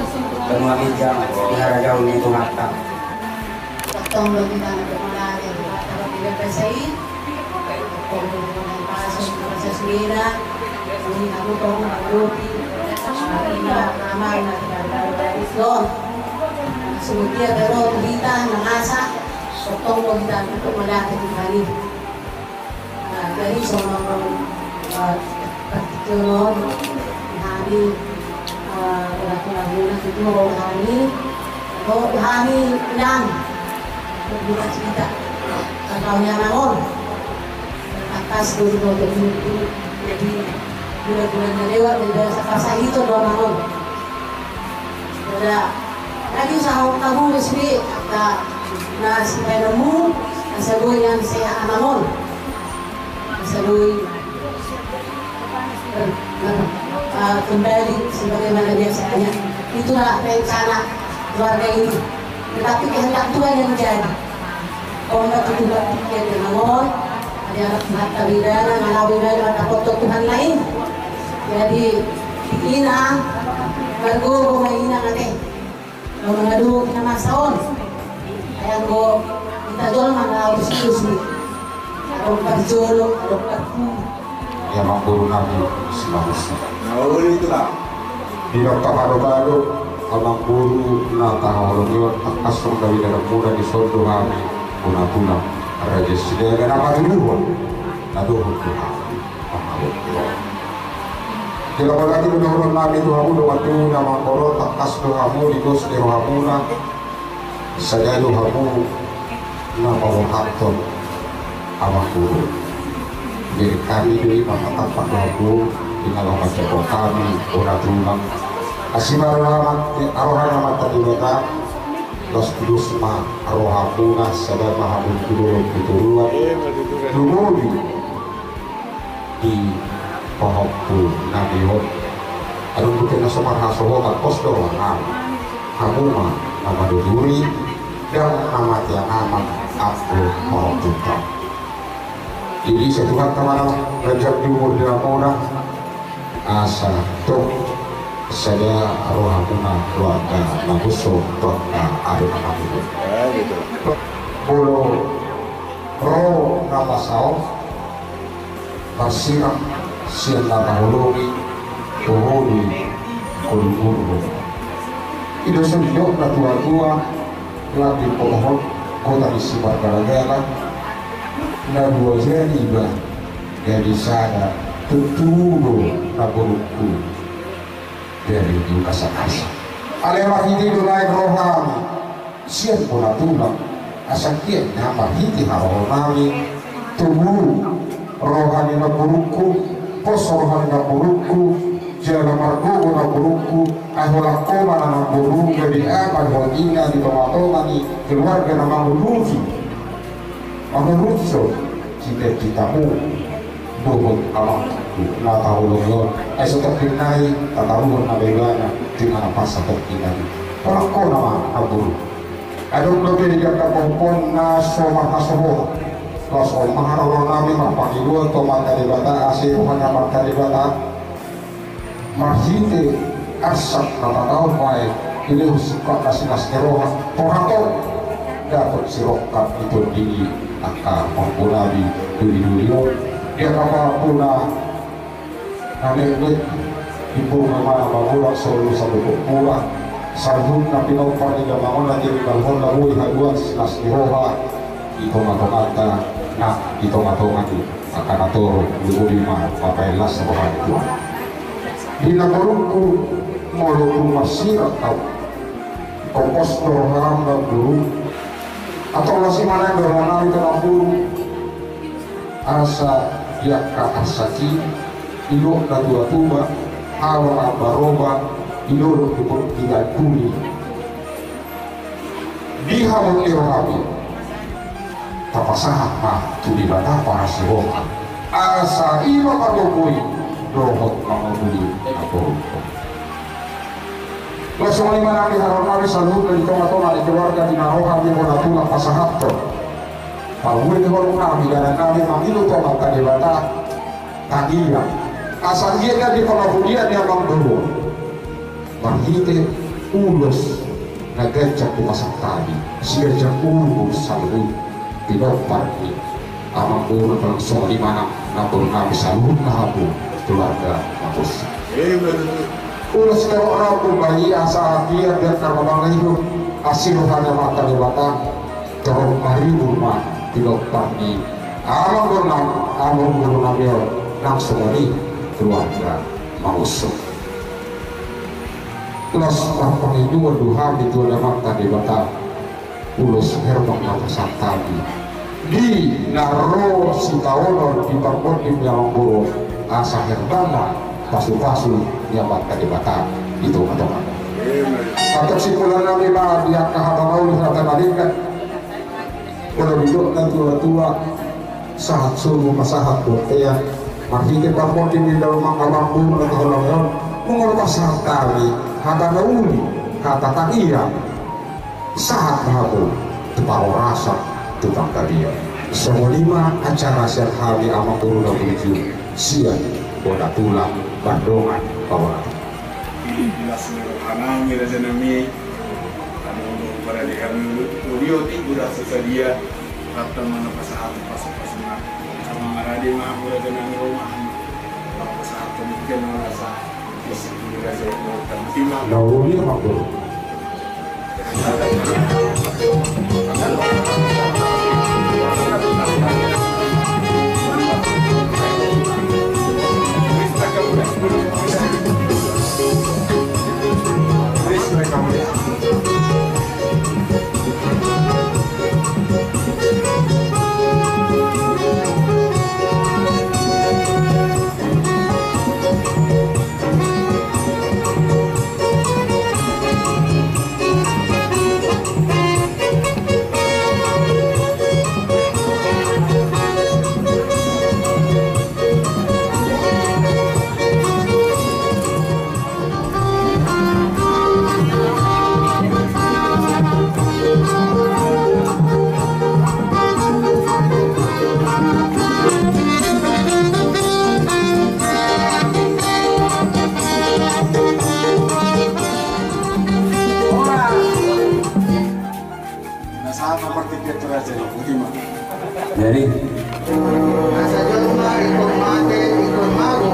benua ginjang di harajaon ni Tuhanta. Tong do hita na bermana di Tuhanta di Bebesai. Tong do hita na pasu di Bebesai. Ini kamu tong bang Yopi. Ina amal na tidak ada dari Islam. Semutia baru hita na masa. Tong do hita na bermana di Tuhanta. Jadi songon partingkian on, hami, tulang-tulangmuna tutu, hami, hami ulang, buka cerita, kalau yang naon, atas dua ribu dua puluh, jadi bulan-bulan na lewat, dari bahasa, bahasa itu doang naon. Jadi, tadi usaha tabu resmi, angka na sibaenonmu, asa boi na sehat amang on. Asa boi, eh, kembali sebagaimana biasanya. Itulah rencana keluarga ini. Tetapi kehendak Tuhan yang jadi. Ombak itu berpikir dengan on, ada anak mata bidana, mana bidana, mata foto Tuhan lain. Jadi, ina, margogo ma ina ate. Lo mangadu ina masa on. Ayang go, kita jual mana harus susu. Ada perjolo, ada perpu. Ia amangboru nami Simahusi. Di na taharobaru, amangboru na tahaholongion, tangkas songon na binaramuna di son do hami, bona tulang, raja sidea na patuduhon, na dohot do hami, amangboru. Di na apalagi dohonon nami tu hamu dongan tubu na mangkorot, tangkas do hamu di dos ni rohamuna, sada do hamu na paborhathon amangboru. Jadi hami do i manghatampak do hamu di na laho manjangkon hami, bona tulang. Asi ma roha ni Amanta Debata, laos tudos ma rohamuna, sada ma hamu tu dolok tu toruan. Tumuli di pahompu nami on. Adong dope na so marhasohotan, pos do roha nami. Hamu ma na manuturi, ndang na mate angaman anggo pahompunta. Jadi asa Tuhanta ma na manjangkon umur di hamuna, asa tong sada rohamuna tu angka na muso, tu angka ari na mangihut. Molo ro na masa on, marsirang sian na taholongi tu holi, tu holi. I do songon didok na tuatua, lam ni pohon, kota ni simargalagala, na dua jadi iba, jadi sada, tutu do na borungku. Dari di kasakasa. Alai marhite do naeng rohami sian bona tulang, asa anggiat na marhite haroronami tubu roha ni namborungku, pos roha ni namborungku, jala margogo namborungku, ai holan ho ma na namboru, jadi ama dohot ina di tongatonga ni keluarga na mangurupi, mangurupi cita-citamu. Dohot amang na taholongi on, ai so tongkin nai tataruhon na baibana di na pasa tongkin nai. Holan ho ma namboru. Adong dope di angka pahompu on na so marhasohotan. Laos on ma haroronami marpangidoan tu Amanta Debata asa roha ni Amanta Debata marhite arsak na tataon baen, dilehon sungkap na silas ni roha, torang dapot sirongkap ni tondi i angka pahompunami doli-doli on, di angka pahompuna na mengge, di purba mana mangulak solu sabutuk pura, saluhutna pinompar ni damang on na tininggalhon na boi haduan silas ni roha di tongatonganta, na di tongatonga i. Angka na torop, diboli ma papaelas roha ni Tuhan. Di namborungku, molo tung marsirang au, ingkon pos do roham namboru. Antong las i ma naeng do rohanami tu namboru. Asa di angka arsak i, didok na tuatua, halo ambaroba, didok tu pinggan tuli. Di hamu ni rohami, tapasahat ma tu Debata parasiroha, asa i ma manggohi dohot mangapuli naporu. Laos songon i ma nang di haroro nami saluhutna di tonga-tonga ni keluarga di na ro hami bona tulang pasahathon parbue ni holong nami, dalan nami mangido tu Amanta Debata, tangiang asa anggiat na di pangapulian ni amangboru marhite ulos na ganjang hupasahat hami, siganjang umur saluhut pinompar ni amangboru, laos songon i ma nang namboru nami saluhutna hamu keluarga Mangosik. Ulos torop rambu ma i asa anggiat biar karna mangihut asi roha ni Amanta Debata, torop maribur ma pinompar ni amangboru nami, amangboru nami on nang songon i keluarga Mangosik. Laos marpangidoan do hami tu Amanta Debata, ulos herbang ma pasahat hami di na ro sitaonon di parponding ni amangboru, asa herbang ma pasupasu ni Amanta Debata di tonga-tonga. Antong simpul nami ma di angka hata mauli, hata na denggan. Molo didok natua-tua, sahat sobu ma sahat bontean. Marhite parponding ni amangboru na taholongi on, molo pasahat hami hata na uli, hata tangiang, sahat ma hamu tu parhorasan, tu panggabean. Songon i ma acara sian hami amangboru na burju sian bona tulang mardongan pahorasan. Las ni roha nami, raja nami. Adong do parade hami, uli otik do rasa sadia. Rap ma na pasahat, pasu-pasu ma. Sama marade ma hamu, raja nami, ro ma hamu. Pasahat pemikiran rasa. Isi pemikiran saya mau terima. Na uli ma, bro. Jadi. Asa jolma ingkon mate, ingkon mago.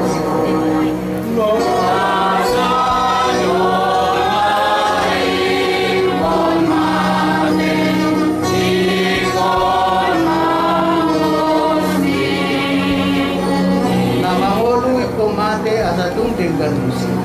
Na mangolu ingkon mate, asa tung denggan musik.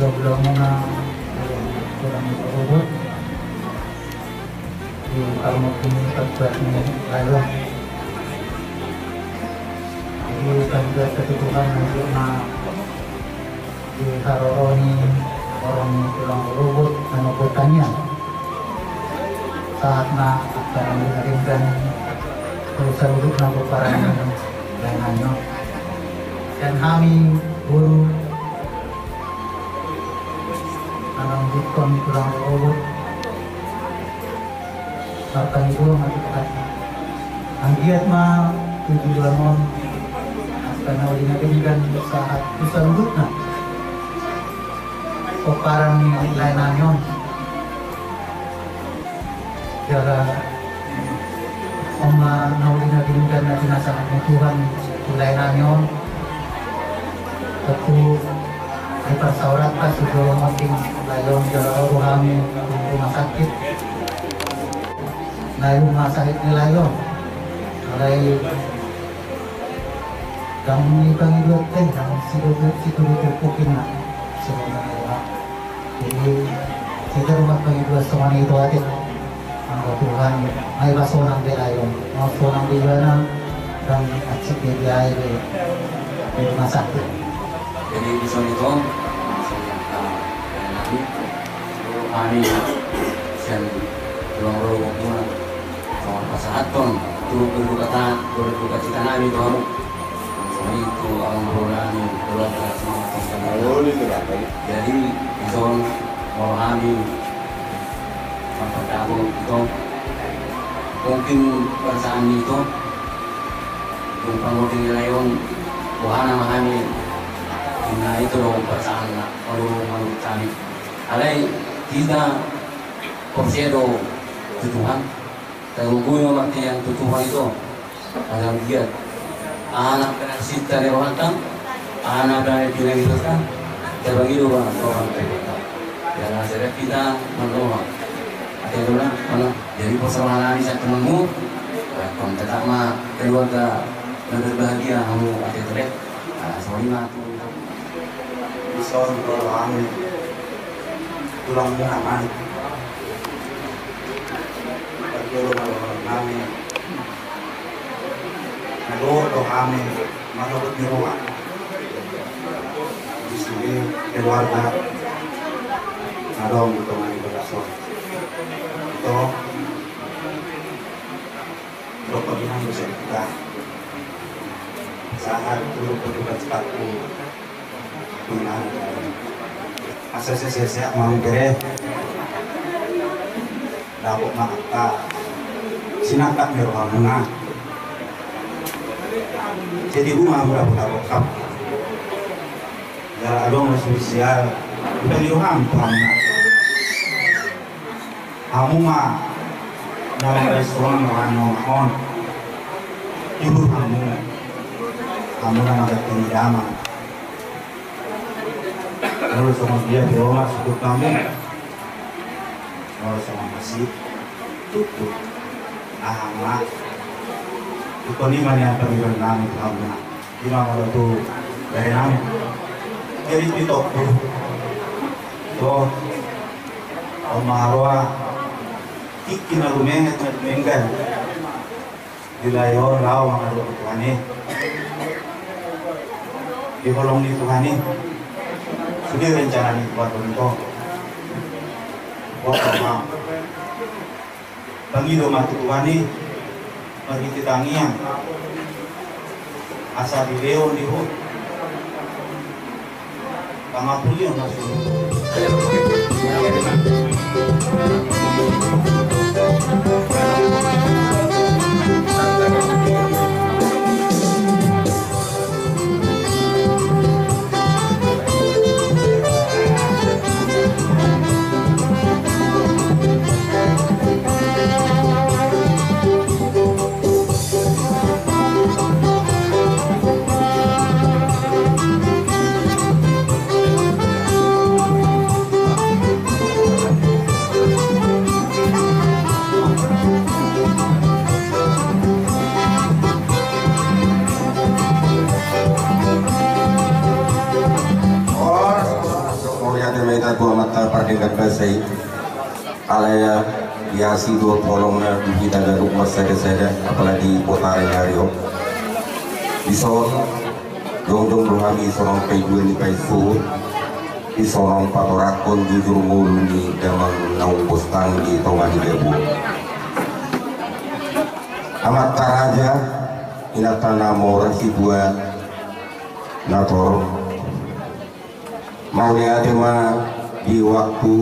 Ulaonmuna, eh, tulang ni Rorobot, di parmukti ni partuat ni Layon. Jadi, pangidoan tu Tuhan, na di haroro ni horong ni tulang Rorobot, na nobot tanian. Sahat ma angka na denggan tu saluhutna pomparan ni lae nami on. Dan hami boru na mangihuthon tulang Rorobot, marpangido ma tu Tuhan. Anggiat ma tu joloan on angka na uli na denggan sahat tu saluhutna pomparan ni lae nami on. Jala on ma na uli na denggan na pinasahat ni Tuhan tu lae nami on. Tontu diparsaoratkan tu jolo monding lae on jala ro do hami tu rumah sakit. Lae rumah sakit ni lae on. Alai dang ni pangidoan te, dang situtu, situtu pukina. Jadi, hita rumah pangidoan songon i do ate. Anggo Tuhan, ai ba sonang be lae on. Mau sonang be ibana, dang asik be dia be. Di rumah sakit. Jadi, di sini tu, ah, nanti, kami, sian tulang Rorobot muna. Songon pasahathon, turut berduka ta-, berduka cita nami tu hamu. Songon i tu amangboru nami, keluarga, semangat, semangat. Jadi, dison, molo hami, mampardago, ito, mungkin perasaan ni ito, dung pangonding ni lae on, boha nama hami, na ito do perasaan na, molo manurut hami. Alai, hita, porsea do, tu Tuhan. Tarlumobi ma martangiang tu Tuhan ito. Asa anggiat aha na pinarsinta ni rohanta, aha na pinarsinta, tapangido ma rohanta. Jala sada hita mardoa. Ate do na, mana? Jadi, porsea ma hami sian tulang mu. Tetap ma keluarga na berbahagia hamu ate do. Nah, songon i ma tu. Dison, molo hami tulang muna, amang. Parjolo ma dohonon nami. Na dohot do hami mangihut ni roha. Di sude keluarga na adong di tonga ni bagas on. Ito. Dok pagina bisa kita. Sahat dulu petugas paku. Asa sese-sese mau bere. Dapot mata. Sinangkap ni rohamuna. Jadi rumah mula buka bokap. Jala adong na spesial. Bukan di roham, Tuhan. Hamu ma na mambahen songon rohana on. Jujur hamu. Hamu na mangganti ni damang. Molo songon dia di Roma sukut hamu. Molo songon asi. Tutu. Aha ma. Ingkon i ma nian pangidoan nami tu hamu na. Ima molo tu bahenon. Jadi pitokku. Do. On ma haroa. Tingki na lumenget na lumenggan. Di lae on laho mangadopi Tuhan i. Di holong ni Tuhan i. Sude rencana ni Tuhan on. Pokokna. Pangido ma tu Tuhan i, marhite tangiang. Asa dilehon di ho. Pangapulion na suruh. Meta tu amanta pardenggan basa i. Alai ia asi dohot holongna di hita ganup marsada-sada, apalagi di potaran ni ari on. Dison jongjong do hami songon paiduan ni paisuhut, dison patorangkon jujur ngolu ni damang naung bostang di tonga ni gabu on. Amanta raja, inanta na mora situan na torop. Mauliate ma di waktu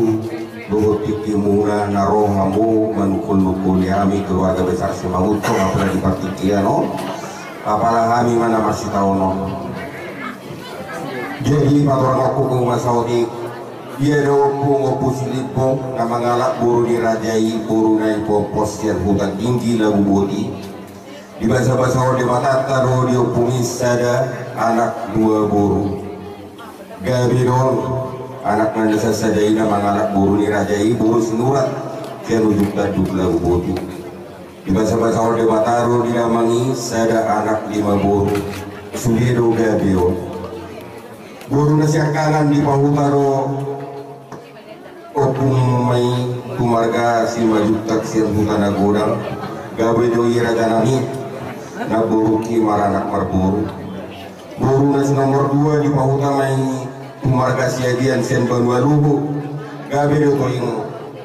dohot tingkimuna na ro hamu manungkun-nungkuni hami keluarga besar Simangunsong, apala di partingkian on, apala hami ma na marsitaonon. Jadi patorangkon ma saotik, ia do Ompung, Ompung Silimbong na mangalap boru ni raja i, boru na dipompos sian Huta Tinggi Laguboti. Dibasabasahon Debatanta do di ompung i sada anak dua boru. Gabe do on anak na sasada i na mangalap boru ni raja i, boru Sinurat sian ujung tanduk Laguboti. Dibasabasahon Debata do di damang i sada anak lima boru. Sude do gabe on. Boru na siangkangan dipahuta do Ompung ma i tu marga Simanjuntak sian Huta Nagodang. Gabe do i rajanami, namborungki maranak marboru. Boru na si nomor dua dipahuta ma i tu marga Siagian sian Banua Luhu. Gabe do tong i,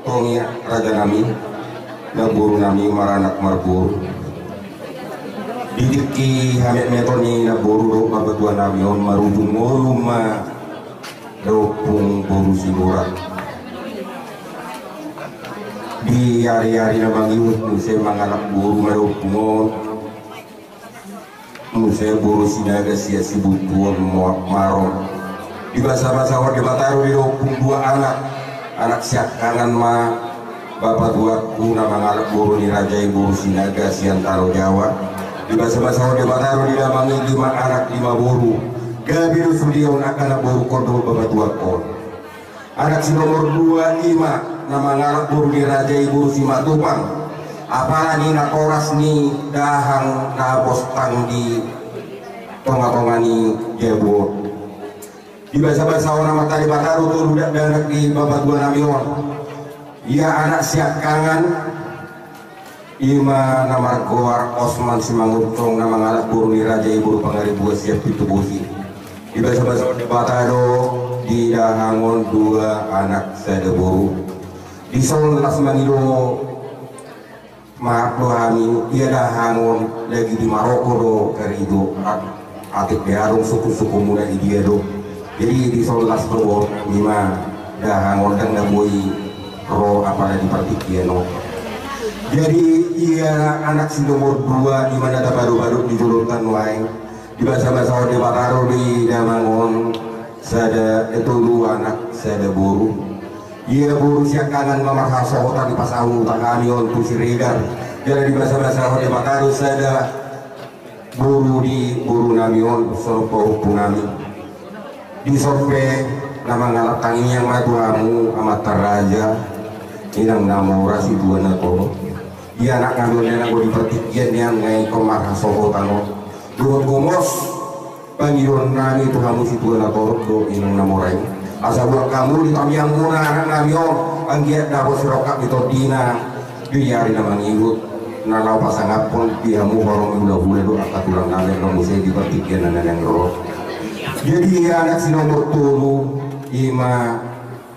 tong i rajanami, namborunami maranak marboru. Di tingki hametmeton ni namboru dohot bapatuanami on marujung ngolu ma da Ompung boru Sinurat. Di ari-ari na mangihut muse mangalap boru ma da Ompung on. Muse boru Sinaga sian Sibuntuon Maron. Dibasabasahon Debata do di da Ompung dua anak. Anak siangkangan ma bapatuangku na mangalap boru ni raja i, boru Sinaga sian Tano Jawa. Dibasabasahon Debata do di damang i lima anak lima boru. Gabe do sude on angka namborungkon dohot bapatuangkon. Anak si nomor dua i ma na mangalap boru ni raja i, boru Simatupang. Apala ni natoras ni dahang na bostang di tonga-tonga ni gabu on. Dibasabasahon Amanta Debata do tolu dakdanak di bapatuanami on. Ia anak siangkangan i ma na margoar Osman Simangunsong na mangalap boru ni raja i, boru Pangaribuan sian Pintu Bosi. Dibasabasahon Debata do di dahang on dua anak sada boru. Dison las mangido maaf do hami, ia dahang on lagi di Maroko do karejo. Atik be adong sungkun-sungkunmuna i dia do. Jadi dison las do boru nami ma dahang on, ndang na boi ro apala di partingkian on. Jadi ia anak si nomor dua i ma na tapado-pado di joloan nuaeng. Dibasabasahon Debata do di damang on sada, eh, tolu anak sada boru. Ia boru siangkangan ma marhasohotan dipasahat hami on tu Siregar. Jala dibasabasahon Debata do sada boru di borunami on, songon pahompunami. Dison pe na mangalap tangiang ma tu hamu amanta raja, inang na mora situan na torop. Ia anaknami on na anggo di partingkian nian nga ingkon marhasohotan on. Dohot gomos pangidoannami tu hamu situan na torop do inang na mora i. Asa buat hamu di tangiangmuna anaknami on, anggiat dapot sirongkap ni tondina di ari na mangihut, na laho pasangaphon di hamu horong ni hula-hula dohot angka tulangnami na muse di partingkian na naeng ro. Jadi anak si nomor tolu i ma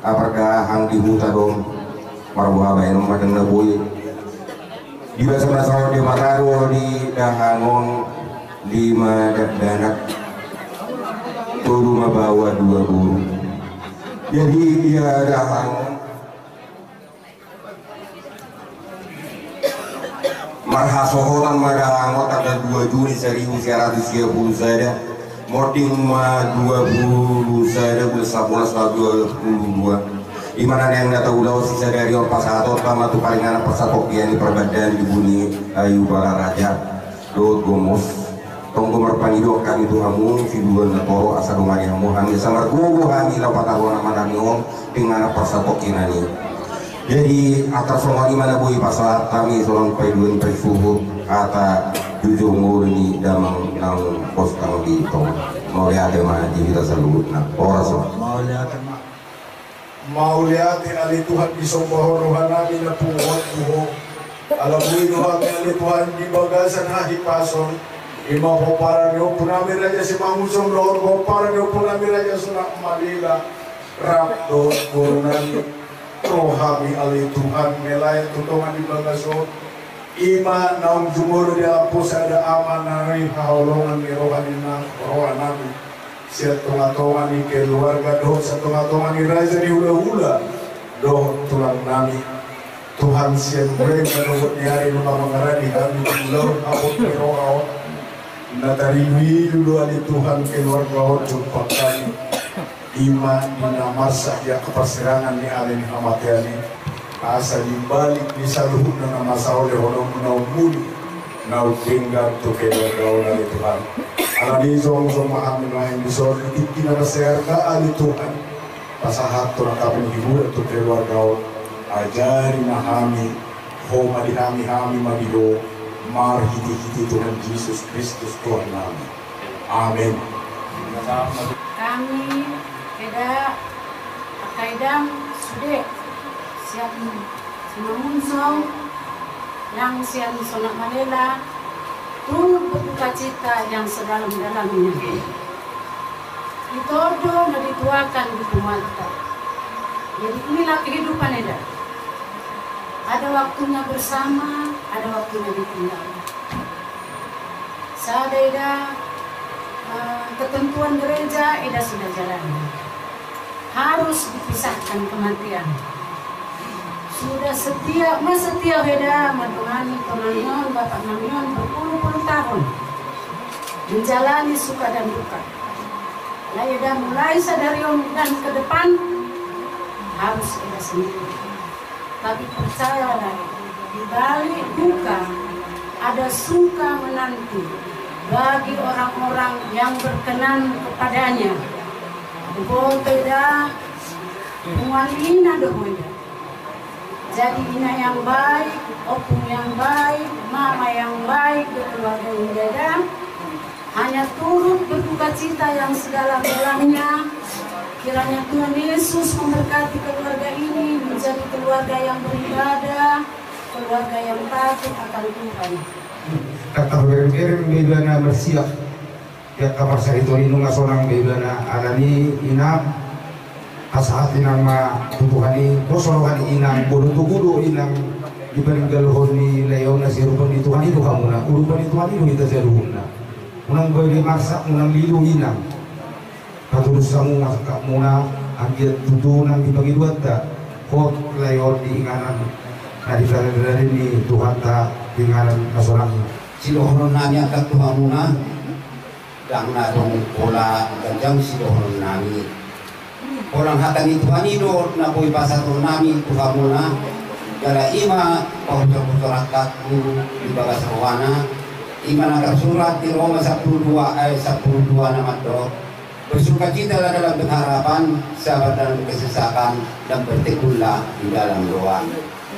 na pardahang di huta do, marboha baenon ma ndang na boi. Dibasabasahon Debata do di dahang on lima dakdanak, tolu ma baoa dua boru. Jadi ia dahang on marhasohotan ma dahang on tanggal dua Juni saribu sia ratus sia pulu sada, monding ma dua pulu sada bulan sabolas tahun dua pulu dua. I ma na naeng na taulahon sisadari on, pasahatonta ma tu paringanan parsatongkinan ni parbandaan di Buni Ayu Balaraja dohot gomos. Tong do marpangidoan hami tu hamu situan na torop, asa dongani hamu hami, asa margogo hami laho pataruhon amanami on tu inganan parsatongkinan i. Jadi antar songon i ma na boi pasahat hami songon paiduan paisuhut hata jujur ngolu ni damang naung bostang di tonga. Mauliate ma di hita saluhutna. Horas ma. Mauliate ma. Mauliate ale Tuhan, disombahon rohanami na punguan tu Ho. Ala boi do hami ale Tuhan di bagasan hahipason. Ima pomparan ni ompunami Raja Simangunsong dohot pomparan ni ompunami Raja Sonak Malila. Rap dohot borunami. Rohami ale Tuhan, melayan tu tonga ni bagas on. Ima naung jumolo di alam sada ama na ni haholongan ni roha ni na rohanami. Sian tonga-tonga ni keluarga dohot sian tonga-tonga ni raja ni hula-hula dohot tulang nami. Tuhan, sian mulai na dohot ni ari nunga mangaradi hami di ulaon hapot ni roha on. Na tarilu-ilu do ale Tuhan keluarga on jumpang hami. Ima di na marsak di angka parsirangan ni ale ni hamatean i. Asa di balik ni saluhutna na masaole honong na ummuli na undenggan tu keluarga on ale Tuhan. Alani jongjong ma hami nuaeng dison di tingki na marsiharga ale Tuhan. Pasahathon angka penghiburan tu keluarga on. Ajari ma hami, Ho ma di hami, hami ma di Ho, marhite-hite Tuhan Jesus Kristus Tuhan nami. Amen. Hami, eda, angka edam sude sian Simangunsong nang sian Sonak Malila, turut berduka cita yang sedalam-dalamnya. Ito do na dituakan di punguanta. Jadi inilah kehidupan, eda. Ada waktunya bersama, ada waktunya ditinggal. Sada eda, eh, ketentuan gereja eda sudah jalani. Harus dipisahkan kematian. Sudah setia, ma setia eda mandongani tonami on, bapak nami on berpuluh-puluh tahun. Menjalani suka dan duka. Alai eda mulai sadari on dan ke depan harus eda sendiri. Tapi percayalah, di balik duka ada suka menanti bagi orang-orang yang berkenan kepadanya. Boto eda, punguan ina do ho eda. Jadi ina yang baik, opung yang baik, mama yang baik, keluarga yang jaga. Hanya turut berduka cita yang sedalam-dalamnya. Kiranya Tuhan Yesus memberkati keluarga ini menjadi keluarga yang beribadah, keluarga yang takut akan Tuhan. Angka pabereng-bereng do ibana marsiap di angka parsariton i, nunga sonang do ibana. Alani i, inang, pasahat inang ma tu Tuhan i, poso roha ni inang, boru tugu do inang, di paninggalhon ni lae on na siarupan ni Tuhan i do hamuna, urupan ni Tuhan i do hita saluhutna. Unang boi marsak, unang lilu inang. Patulus hamu ma sangkapmuna, anggiat tutu nang di pangidoanta hot lae on di inganan na di paradilan ni Tuhanta di inganan na sonang i. Sidohonon nami angka tu hamuna, ndang na adong pola ganjang sidohonon nami. Holan hata ni Tuhan i do na boi pasahaton nami tu hamuna. Jala ima pahusorhusoran hatangku di bagas rohana. Ima na tarsurat di Roma sampulu dua ayat sampulu dua na mandok: Bersukacitalah dalam pengharapan, sabar dalam kesesakan, dan bertekunlah di dalam doa.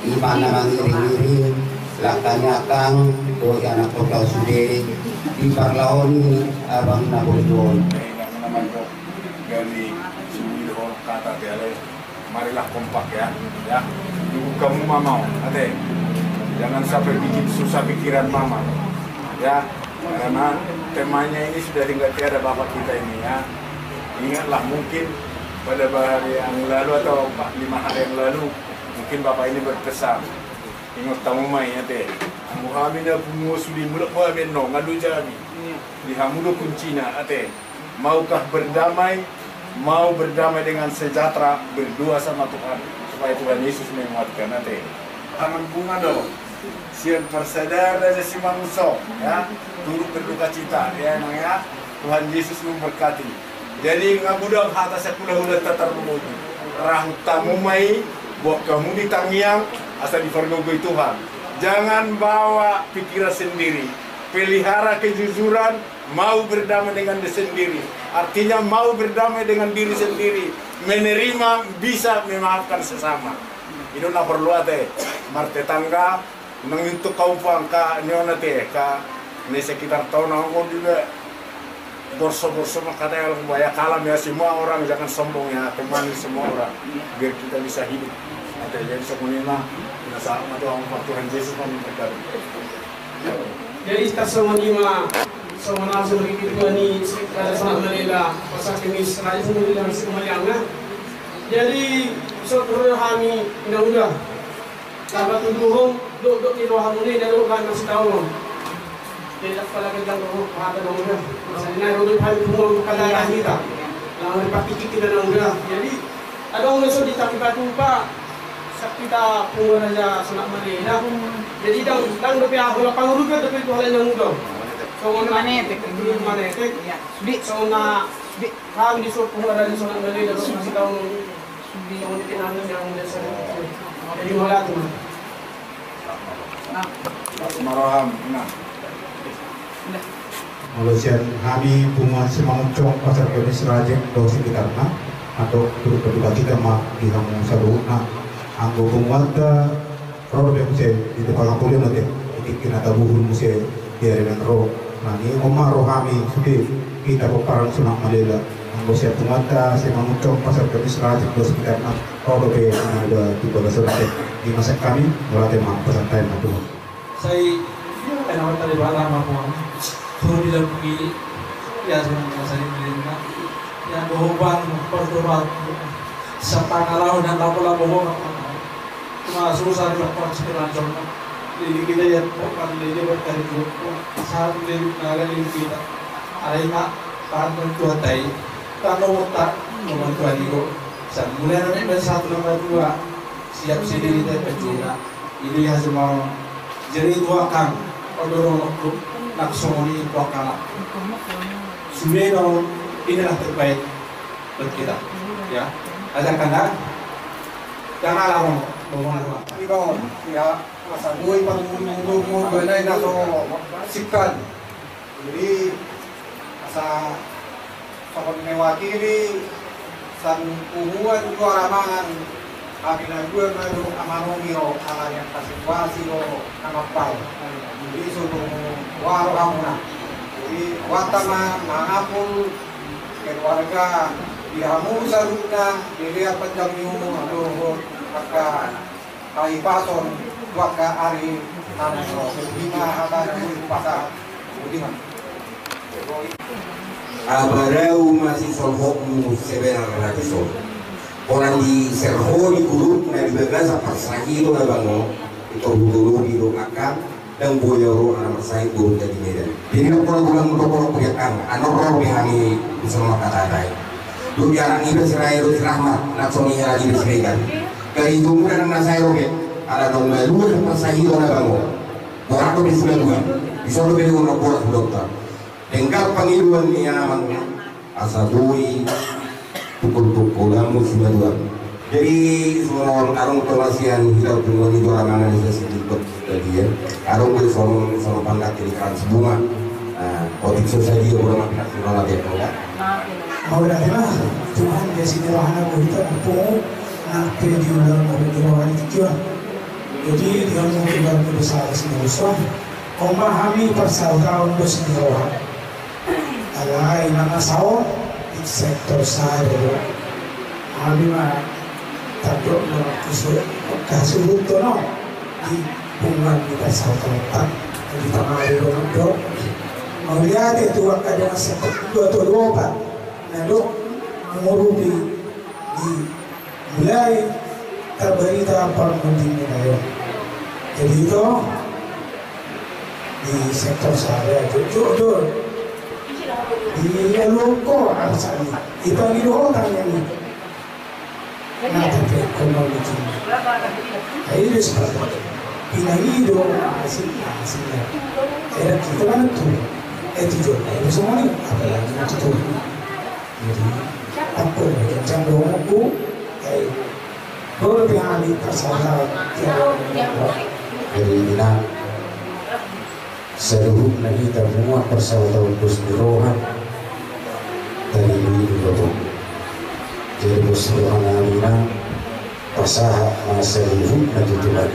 Ima na mangiring-iring langkah ni angkang dohot anakkonta sude di parlahon ni abang na bondon. Gari sumilhon kata te ale. Marilah kompak ya, ya. Dibuka mu mamau, ate. Jangan sampai bikin susah pikiran mama, ya. Karena temanya ini sudah tinggal tiada bapak kita ini, ya. Ingatlah, mungkin pada hari yang lalu atau empat lima hari yang lalu, mungkin bapak ini berpesan. Ingot hamu ma i, ate. Anggo hami na punguan sude, mulak ma hami annon, nga loja hami. Di hamu do kuncina, ate. Maukah berdamai? Mau berdamai dengan sejahtera, berdoa sama Tuhan supaya Tuhan Yesus menguatkan, ate. Tangan bunga do sian parsadaan Raja Simangunsong, ya, turut berduka cita, ya, Nang, ya. Tuhan Yesus memberkati. Jadi, nga godang hata sian hulahulanta tarlumobi. Rahut hamu ma i, buat hamu di tangiang, asa dipargogoi Tuhan. Jangan bawa pikiran sendiri. Pelihara kejujuran, mau berdamai dengan diri sendiri. Artinya mau berdamai dengan diri sendiri, menerima, bisa memaafkan sesama. I do na porlu, ate, martetangga, nang untuk kau angka ni on, ate, angka ni sekitar tona on juga. Borso-borso mangkatai, along buaya kalam ya semua orang, jangan sombong ya, temani semua orang, biar kita bisa hidup. Oke, jadi songon i ma, na sahat ma tu hamu, Tuhan Yesus ma memberkati. Jadi tarsongon i ma, songon na so dipituan ni Raja Sonak Malela, pasahat ni Raja Sonak Malela, songon i ma. Jadi, so, hami, ina uda. Tamba tuduhon, dokdok ni rohamuna i, na dohot bahen na sitaonon. Jadi, apala ganjang roha, hata na uda. Masa ina, dohot bahen punguan kata hita. Lalu dipakikik kita na uda. Jadi, adong na so ditakipa tupa, sak hita punguan Raja Sonak Malela. Jadi, dang, dang dope aha, holan pangurupion dope tu halak na uda. Songon na, manetek. Manetek. Iya. Sude. Songon na, sude. Hami di so punguan Raja Sonak Malela, dohot na sitaonon. Molo sian hami punguan Simangunsong, Pasar Kemis, Rajek dohot sekitarna, atau turut berduka cita ma di hamu saluhutna. Anggo punguanta ro dope muse di pangapulion ate, di tingki na tabuhul muse di ari na ro. Nah, ni on ma ro hami sude hita pomparan Sonak Malela. Anggo sian punguanta Simangunsong, Pasar Kemis, Rajek dohot sekitarna, ro dope na uda tu bagasan ate. Di masa hami, mauliate ma, pasahat hami ma tu. Sai, ena mata di bala ma puang. Suruh di lampu kiri. Ya, sudah masa di beli. Ya, dohoban, perdoa. Sapana lawan dan lapo-lapo. Masuk sari laporan sekiranya. Jadi kita ya, bukan dia berkali dua. Satu dia naga di kita. Ada lima, tahan tua tai. Tahan nomor tak, nomor tua di kok. Sang mulai nanti main satu nomor dua. Siap sendiri deh pencuna. Ini ya semua. Jadi tuakan. Odorong waktu. Nak songon ini tuakan. Sudah dong. Inilah terbaik buat kita. Ya. Ada kandang. Jangan lama. Ngomong apa? Ini kau. Ya. Masa gue paling mundur-mundur, gue naik naso sikkan. Jadi, asa songon mewakili, san punguan juara mangan, hami na dua baru amanomi ro, ala yang kasituasi ro, nangapal. Jadi, so waro hamuna. Jadi, wata ma, mangapul, keluarga, di hamu saluhutna, di dia panjang ni umur, dohot, maka Hahipason, buat ka ari tanah roh. Ima hata na boi pasahat. Budi ma. Abarau masisolhotmu sebenar na dison. Orang di serho di guluk na di bagasan parsahit do na bango. Itu hudolo di do makan. Dang boya ro anak marsahit boru jadi Medan. Jadi nak pola bulan mudok pola kuliah kang, anak ro be hami bisa mengatakan. Dua anak iba si Raya do si Rahmat, nak soni hera di Medan. Dari itu muda nang nasai ro be, ada dong baru yang parsahit do na bango. Borat do be si Madua, bisa do be do na borat dokter. Dengkal pangiduan ni amang. Asa boi pukul-pukul amu si Madua. Jadi songon adong tomasian hita punguan i juara mangan i sasi di kot tadi ya. Adong be songon songon pangkat di Frans Bunga. Nah, kotik so sadia bola makin asli malah dia enggak. Mau dah lah, Tuhan dia sini rohana ko hita pungu na pe di ulang na pe di rohana di tujuan. Jadi dia mau tinggal ke besar sini besar. Oma hami parsahutaon dos ni roha. Alai na masa on di sektor sada do. Hami ma tandok na mangkuso kasuhut do no di punguan ni parsahutaon. Di tangari do do. Mauliate tu angka dongan sektor dua tolu opat na do mangurupi di Mulai tarbarita parmunding ni nayo. Jadi ito di sektor sada jujur jujur di Luko arsani ipangido hotang yang na tapi ekonomi tinggi. Ayo di seperti pinangido asing asing. Era kita mana tu? Eh tujuh. Ayo semua ni apalagi itu tu. Jadi, ampun, kencang dohononku, eh, ro dope hami parsahutaon. Jadi, inang, saluhutna hita punguan parsahutaon dos ni roha, tadi ini dohononku. Jadi, dos ni roha nami inang, pasahat ma saluhutna tu Tuhan.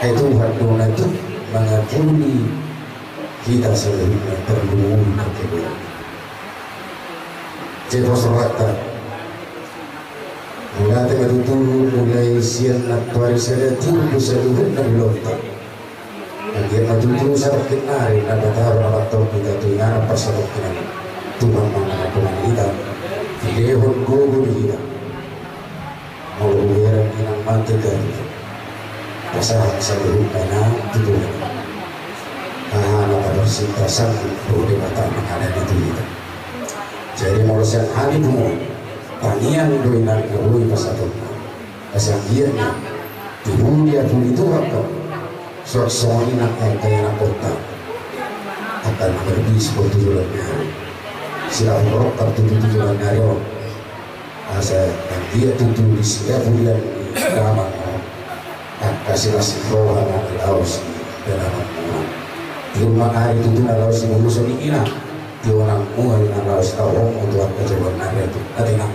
Ai Tuhan do na tuk mangapuli hita saluhutna, tarlumobi parkeluarga. Pos rohanta. Mauliate ma tutu, mulai sian nantoari sada tiur do saluhutna ulaonta. Anggiat ma tutu sadokkin nari na pataro na mantong hita tu inganan parsatongkinan. Tuhan ma na mangampuni hita, dilehon gogo di hita. Molo hubereng inang mate gabe pasahat saluhutna nang tu Tuhan. Aha na taparsinta sanggup do Debata mangadani tu hita. Jadi molo sian hami punguan, tangiang do inang na boi pasahatonmu. Asa anggiat na tibu dia pudi Tuhan kau. Songon i nang angka ianakhonta, angka na marbisbo tu joloan ni ari. Sirap rongkap tutu tu joloan ni ari on. Asa anggiat tutu di setiap bulan di damang on, angka silas ni roha na laos di dalaman on. Tiur ma ari tutu na laos di bulusan ni inang, tiur ma ari na laos tauhonmu tu angka joloan ni ari tu. Ate na.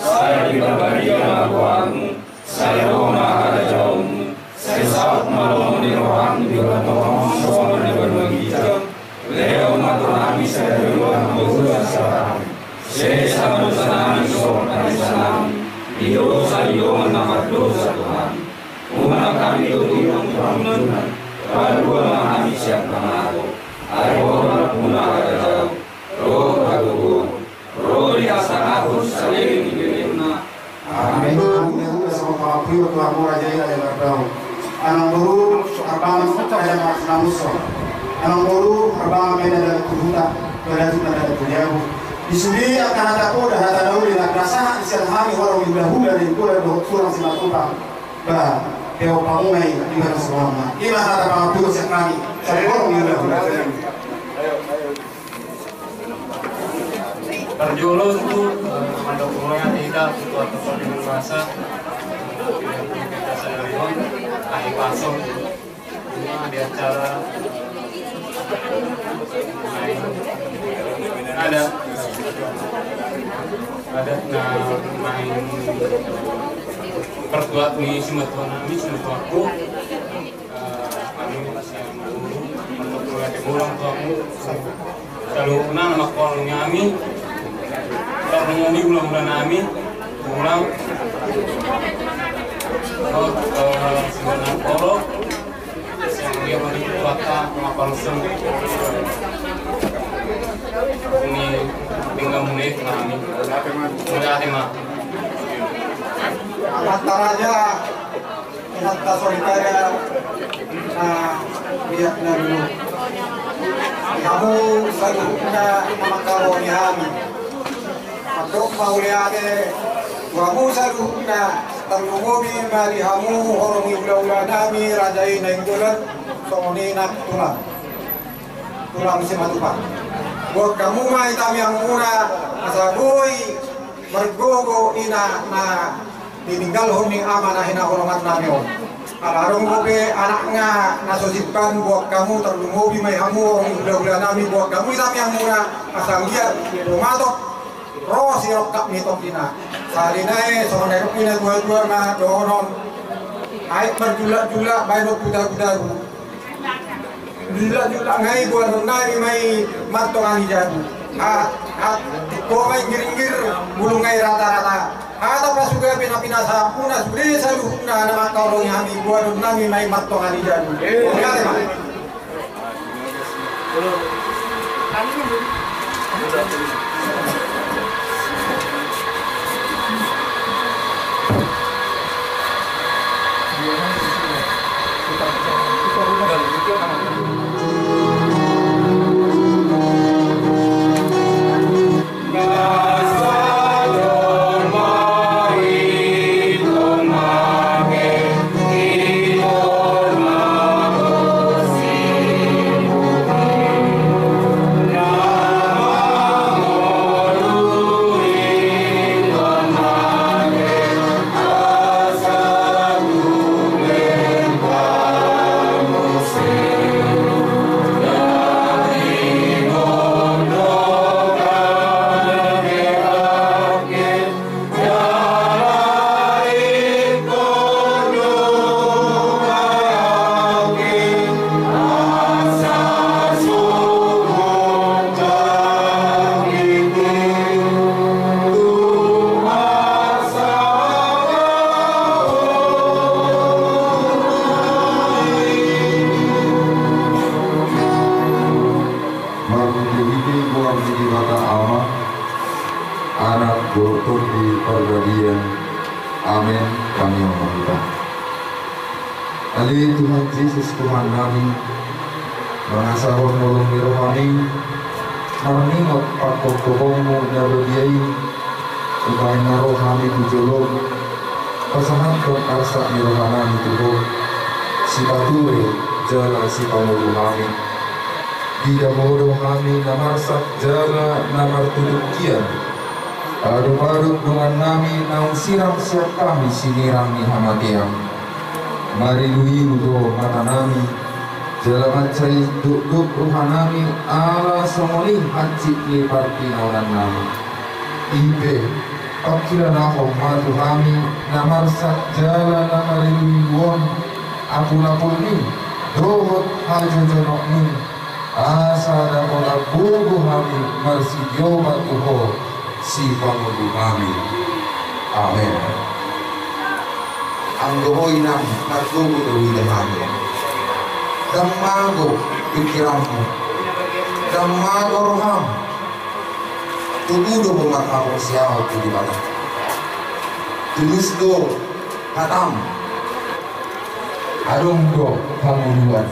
Sai dipabadia ma goarmu, sai ro ma harajaonmu, sai saut ma lomo ni roham di banua on songon na di banua ginjang. Lehon ma tu hami sadari on hangoluan sahatanami. Sesa ma dosanami songon na sisesanami di dosa ni dongan na mardosa tu hami. Unang hami dohot tu pangunjunan, palua ma hami sian pangago. Ai ro ma harajaon, ro hagogoon, ro di hasangapon saleleng ni lelengna. Amen. Amen. Songon pangampu ni Tuhan, raja i, raja mardaun. Amangboru, Amang Raja Martinamuso. Amangboru, Amang Mena dan Tuhuta, Balatuk dan Tuliabu. Di sude angka hata poda, hata na uli na pasahat sian hami horong ni hulahula, dari bola dohot tulang Simatupang. Ba, peo pangungai di bagas rohana. Ima hata pangampu sian hami, sai horong ni hulahula. Parjolo tutu, eh, mandok mauliate hita tu Tuhan Tuhan di masa. Kita sadari on, ahi paso. Ima di acara adat, adat na naeng partuat ni simatuanami, simatuaku. Eh, hami sian guru, mauliate ma tu hamu. Saluhutna na mangkaholongi hami, tarlumobi hulahulanami, tulang. Dohot, eh, sian na tolu, sian dia mari kuata, mapalsu. Ni tinggal mulai hami. Mauliate ma. Amanta raja. Inanta soripada na liat na dulu. Hamu saluhutna na mangkaholongi hami. Mandok mauliate tu hamu saluhutna, tarlumobi ma di hamu horong ni hulahulanami, raja i Nainggolan, songon i nang tulang, tulang Simatupang. Buat hamu ma i tangiangmuna, asa boi margogo ina na tininggalhon ni ama na hinaholongannami on. Ala adong dope anakna na so simpan, buat hamu tarlumobi ma i hamu horong ni hulahulanami, buat hamu i tangiangmuna, asa anggiat pamatop ro sirongkap ni tondina. Sahali nai songon na nidok ni natuatua ma dohonon: Aek marjulakjulak baen dohot gudagudau. Julakjulak nai boanonnami ma i martonga ni jabu. Ha, ha, tingko ma inggiringgir, bulung nai ratarata. Hata pasupasu pe na pinasahatmuna sude saluhutna na mangkaholongi hami, boanonnami ma i martonga ni jabu. Mauliate ma. di parbadia. Amen. Kami meminta. Ale Tuhan Jesus Tuhan nami, mangasahon holong ni rohami, marningot pangkophopon-Mu na badia i, umbahen na ro hami tu jolom, pasahathon arsak ni roha nami tu Ho, sipature jala sipangolu hami. Diida Ho do hami na marsak jala na martutup kian. Adop-adop dongan nami naung sirang sian hami sinirang ni hamatean. Marilu-ilu do mata nami, jala mansai dokdok roha nami ala songon i hansit ni partinangian nami. I pe, pangkilalahon ma tu hami na marsak jala na marilu-ilu on, apul-apul-Mi dohot hajongjongmi, asa dapotan gogo hami marsidio ma tu Ho, sipangolu hami. Amen. Anggo ho inang, margogo do huida hami. Ndang mago pingkiranmu, ndang mago roham. Tubu do ho marhaporseaon tu Debata. Tulus do hatam. Adong do hangoluan.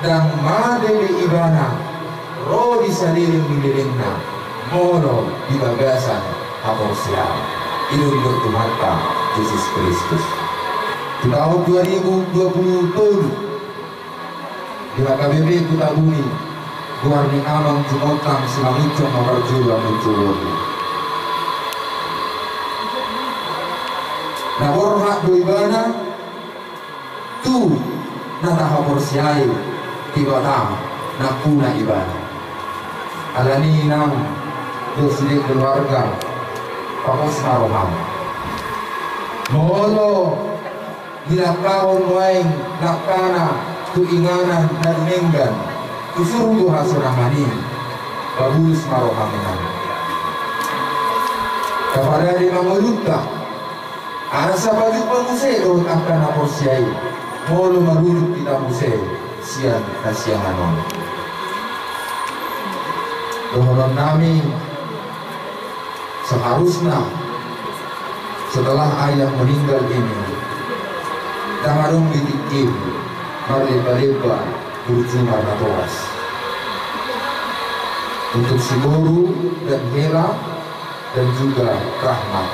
Ndang mate be ibana, ro di saleleng ni lelengna, molo di bagasan haporseaon. I do didok Tuhanta Jesus Kristus. Tu taon dua ribu dua puluh tolu, di H K B P Kutabuni, goar ni Amang Jumontang Simangunsong ma parjolo Amangunsong Wobu. Na borhat do ibana, tu na tahaporseai Debata nampuna ibana. Alani i inang dohot sude keluarga, pagos ma roham. Molo dilangkahon nuaeng langkana tu inganan na dumenggan, tu surgo hasonangan i, pabulus ma roham inang. Tapadadi ma ngolunta, asa pajumpa muse dohot angka na porsea i, molo marujung hita muse sian hasiangan on. Dohonon nami, seharusna setelah ayah meninggal ini, ndang adong di tingkim marlemba-lemba burju marnatoras untuk si boru dan hela dan juga rahmat.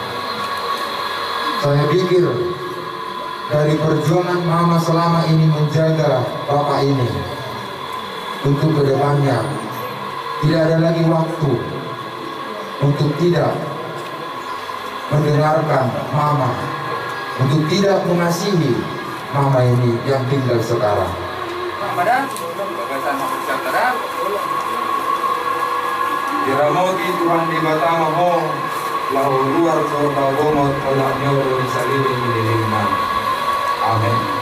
Saya pikir dari perjuangan mama selama ini menjaga bapak ini, untuk kedepannya tidak ada lagi waktu untuk tidak mendengarkan mama, untuk tidak mengasihi mama ini yang tinggal sekarang. Mama dah, bagasan aku siap dah. Diramoti Tuhan Debata ma ho, laho ruar dohot laho bongot, olat ni on do di saleleng ni lelengna. Amen.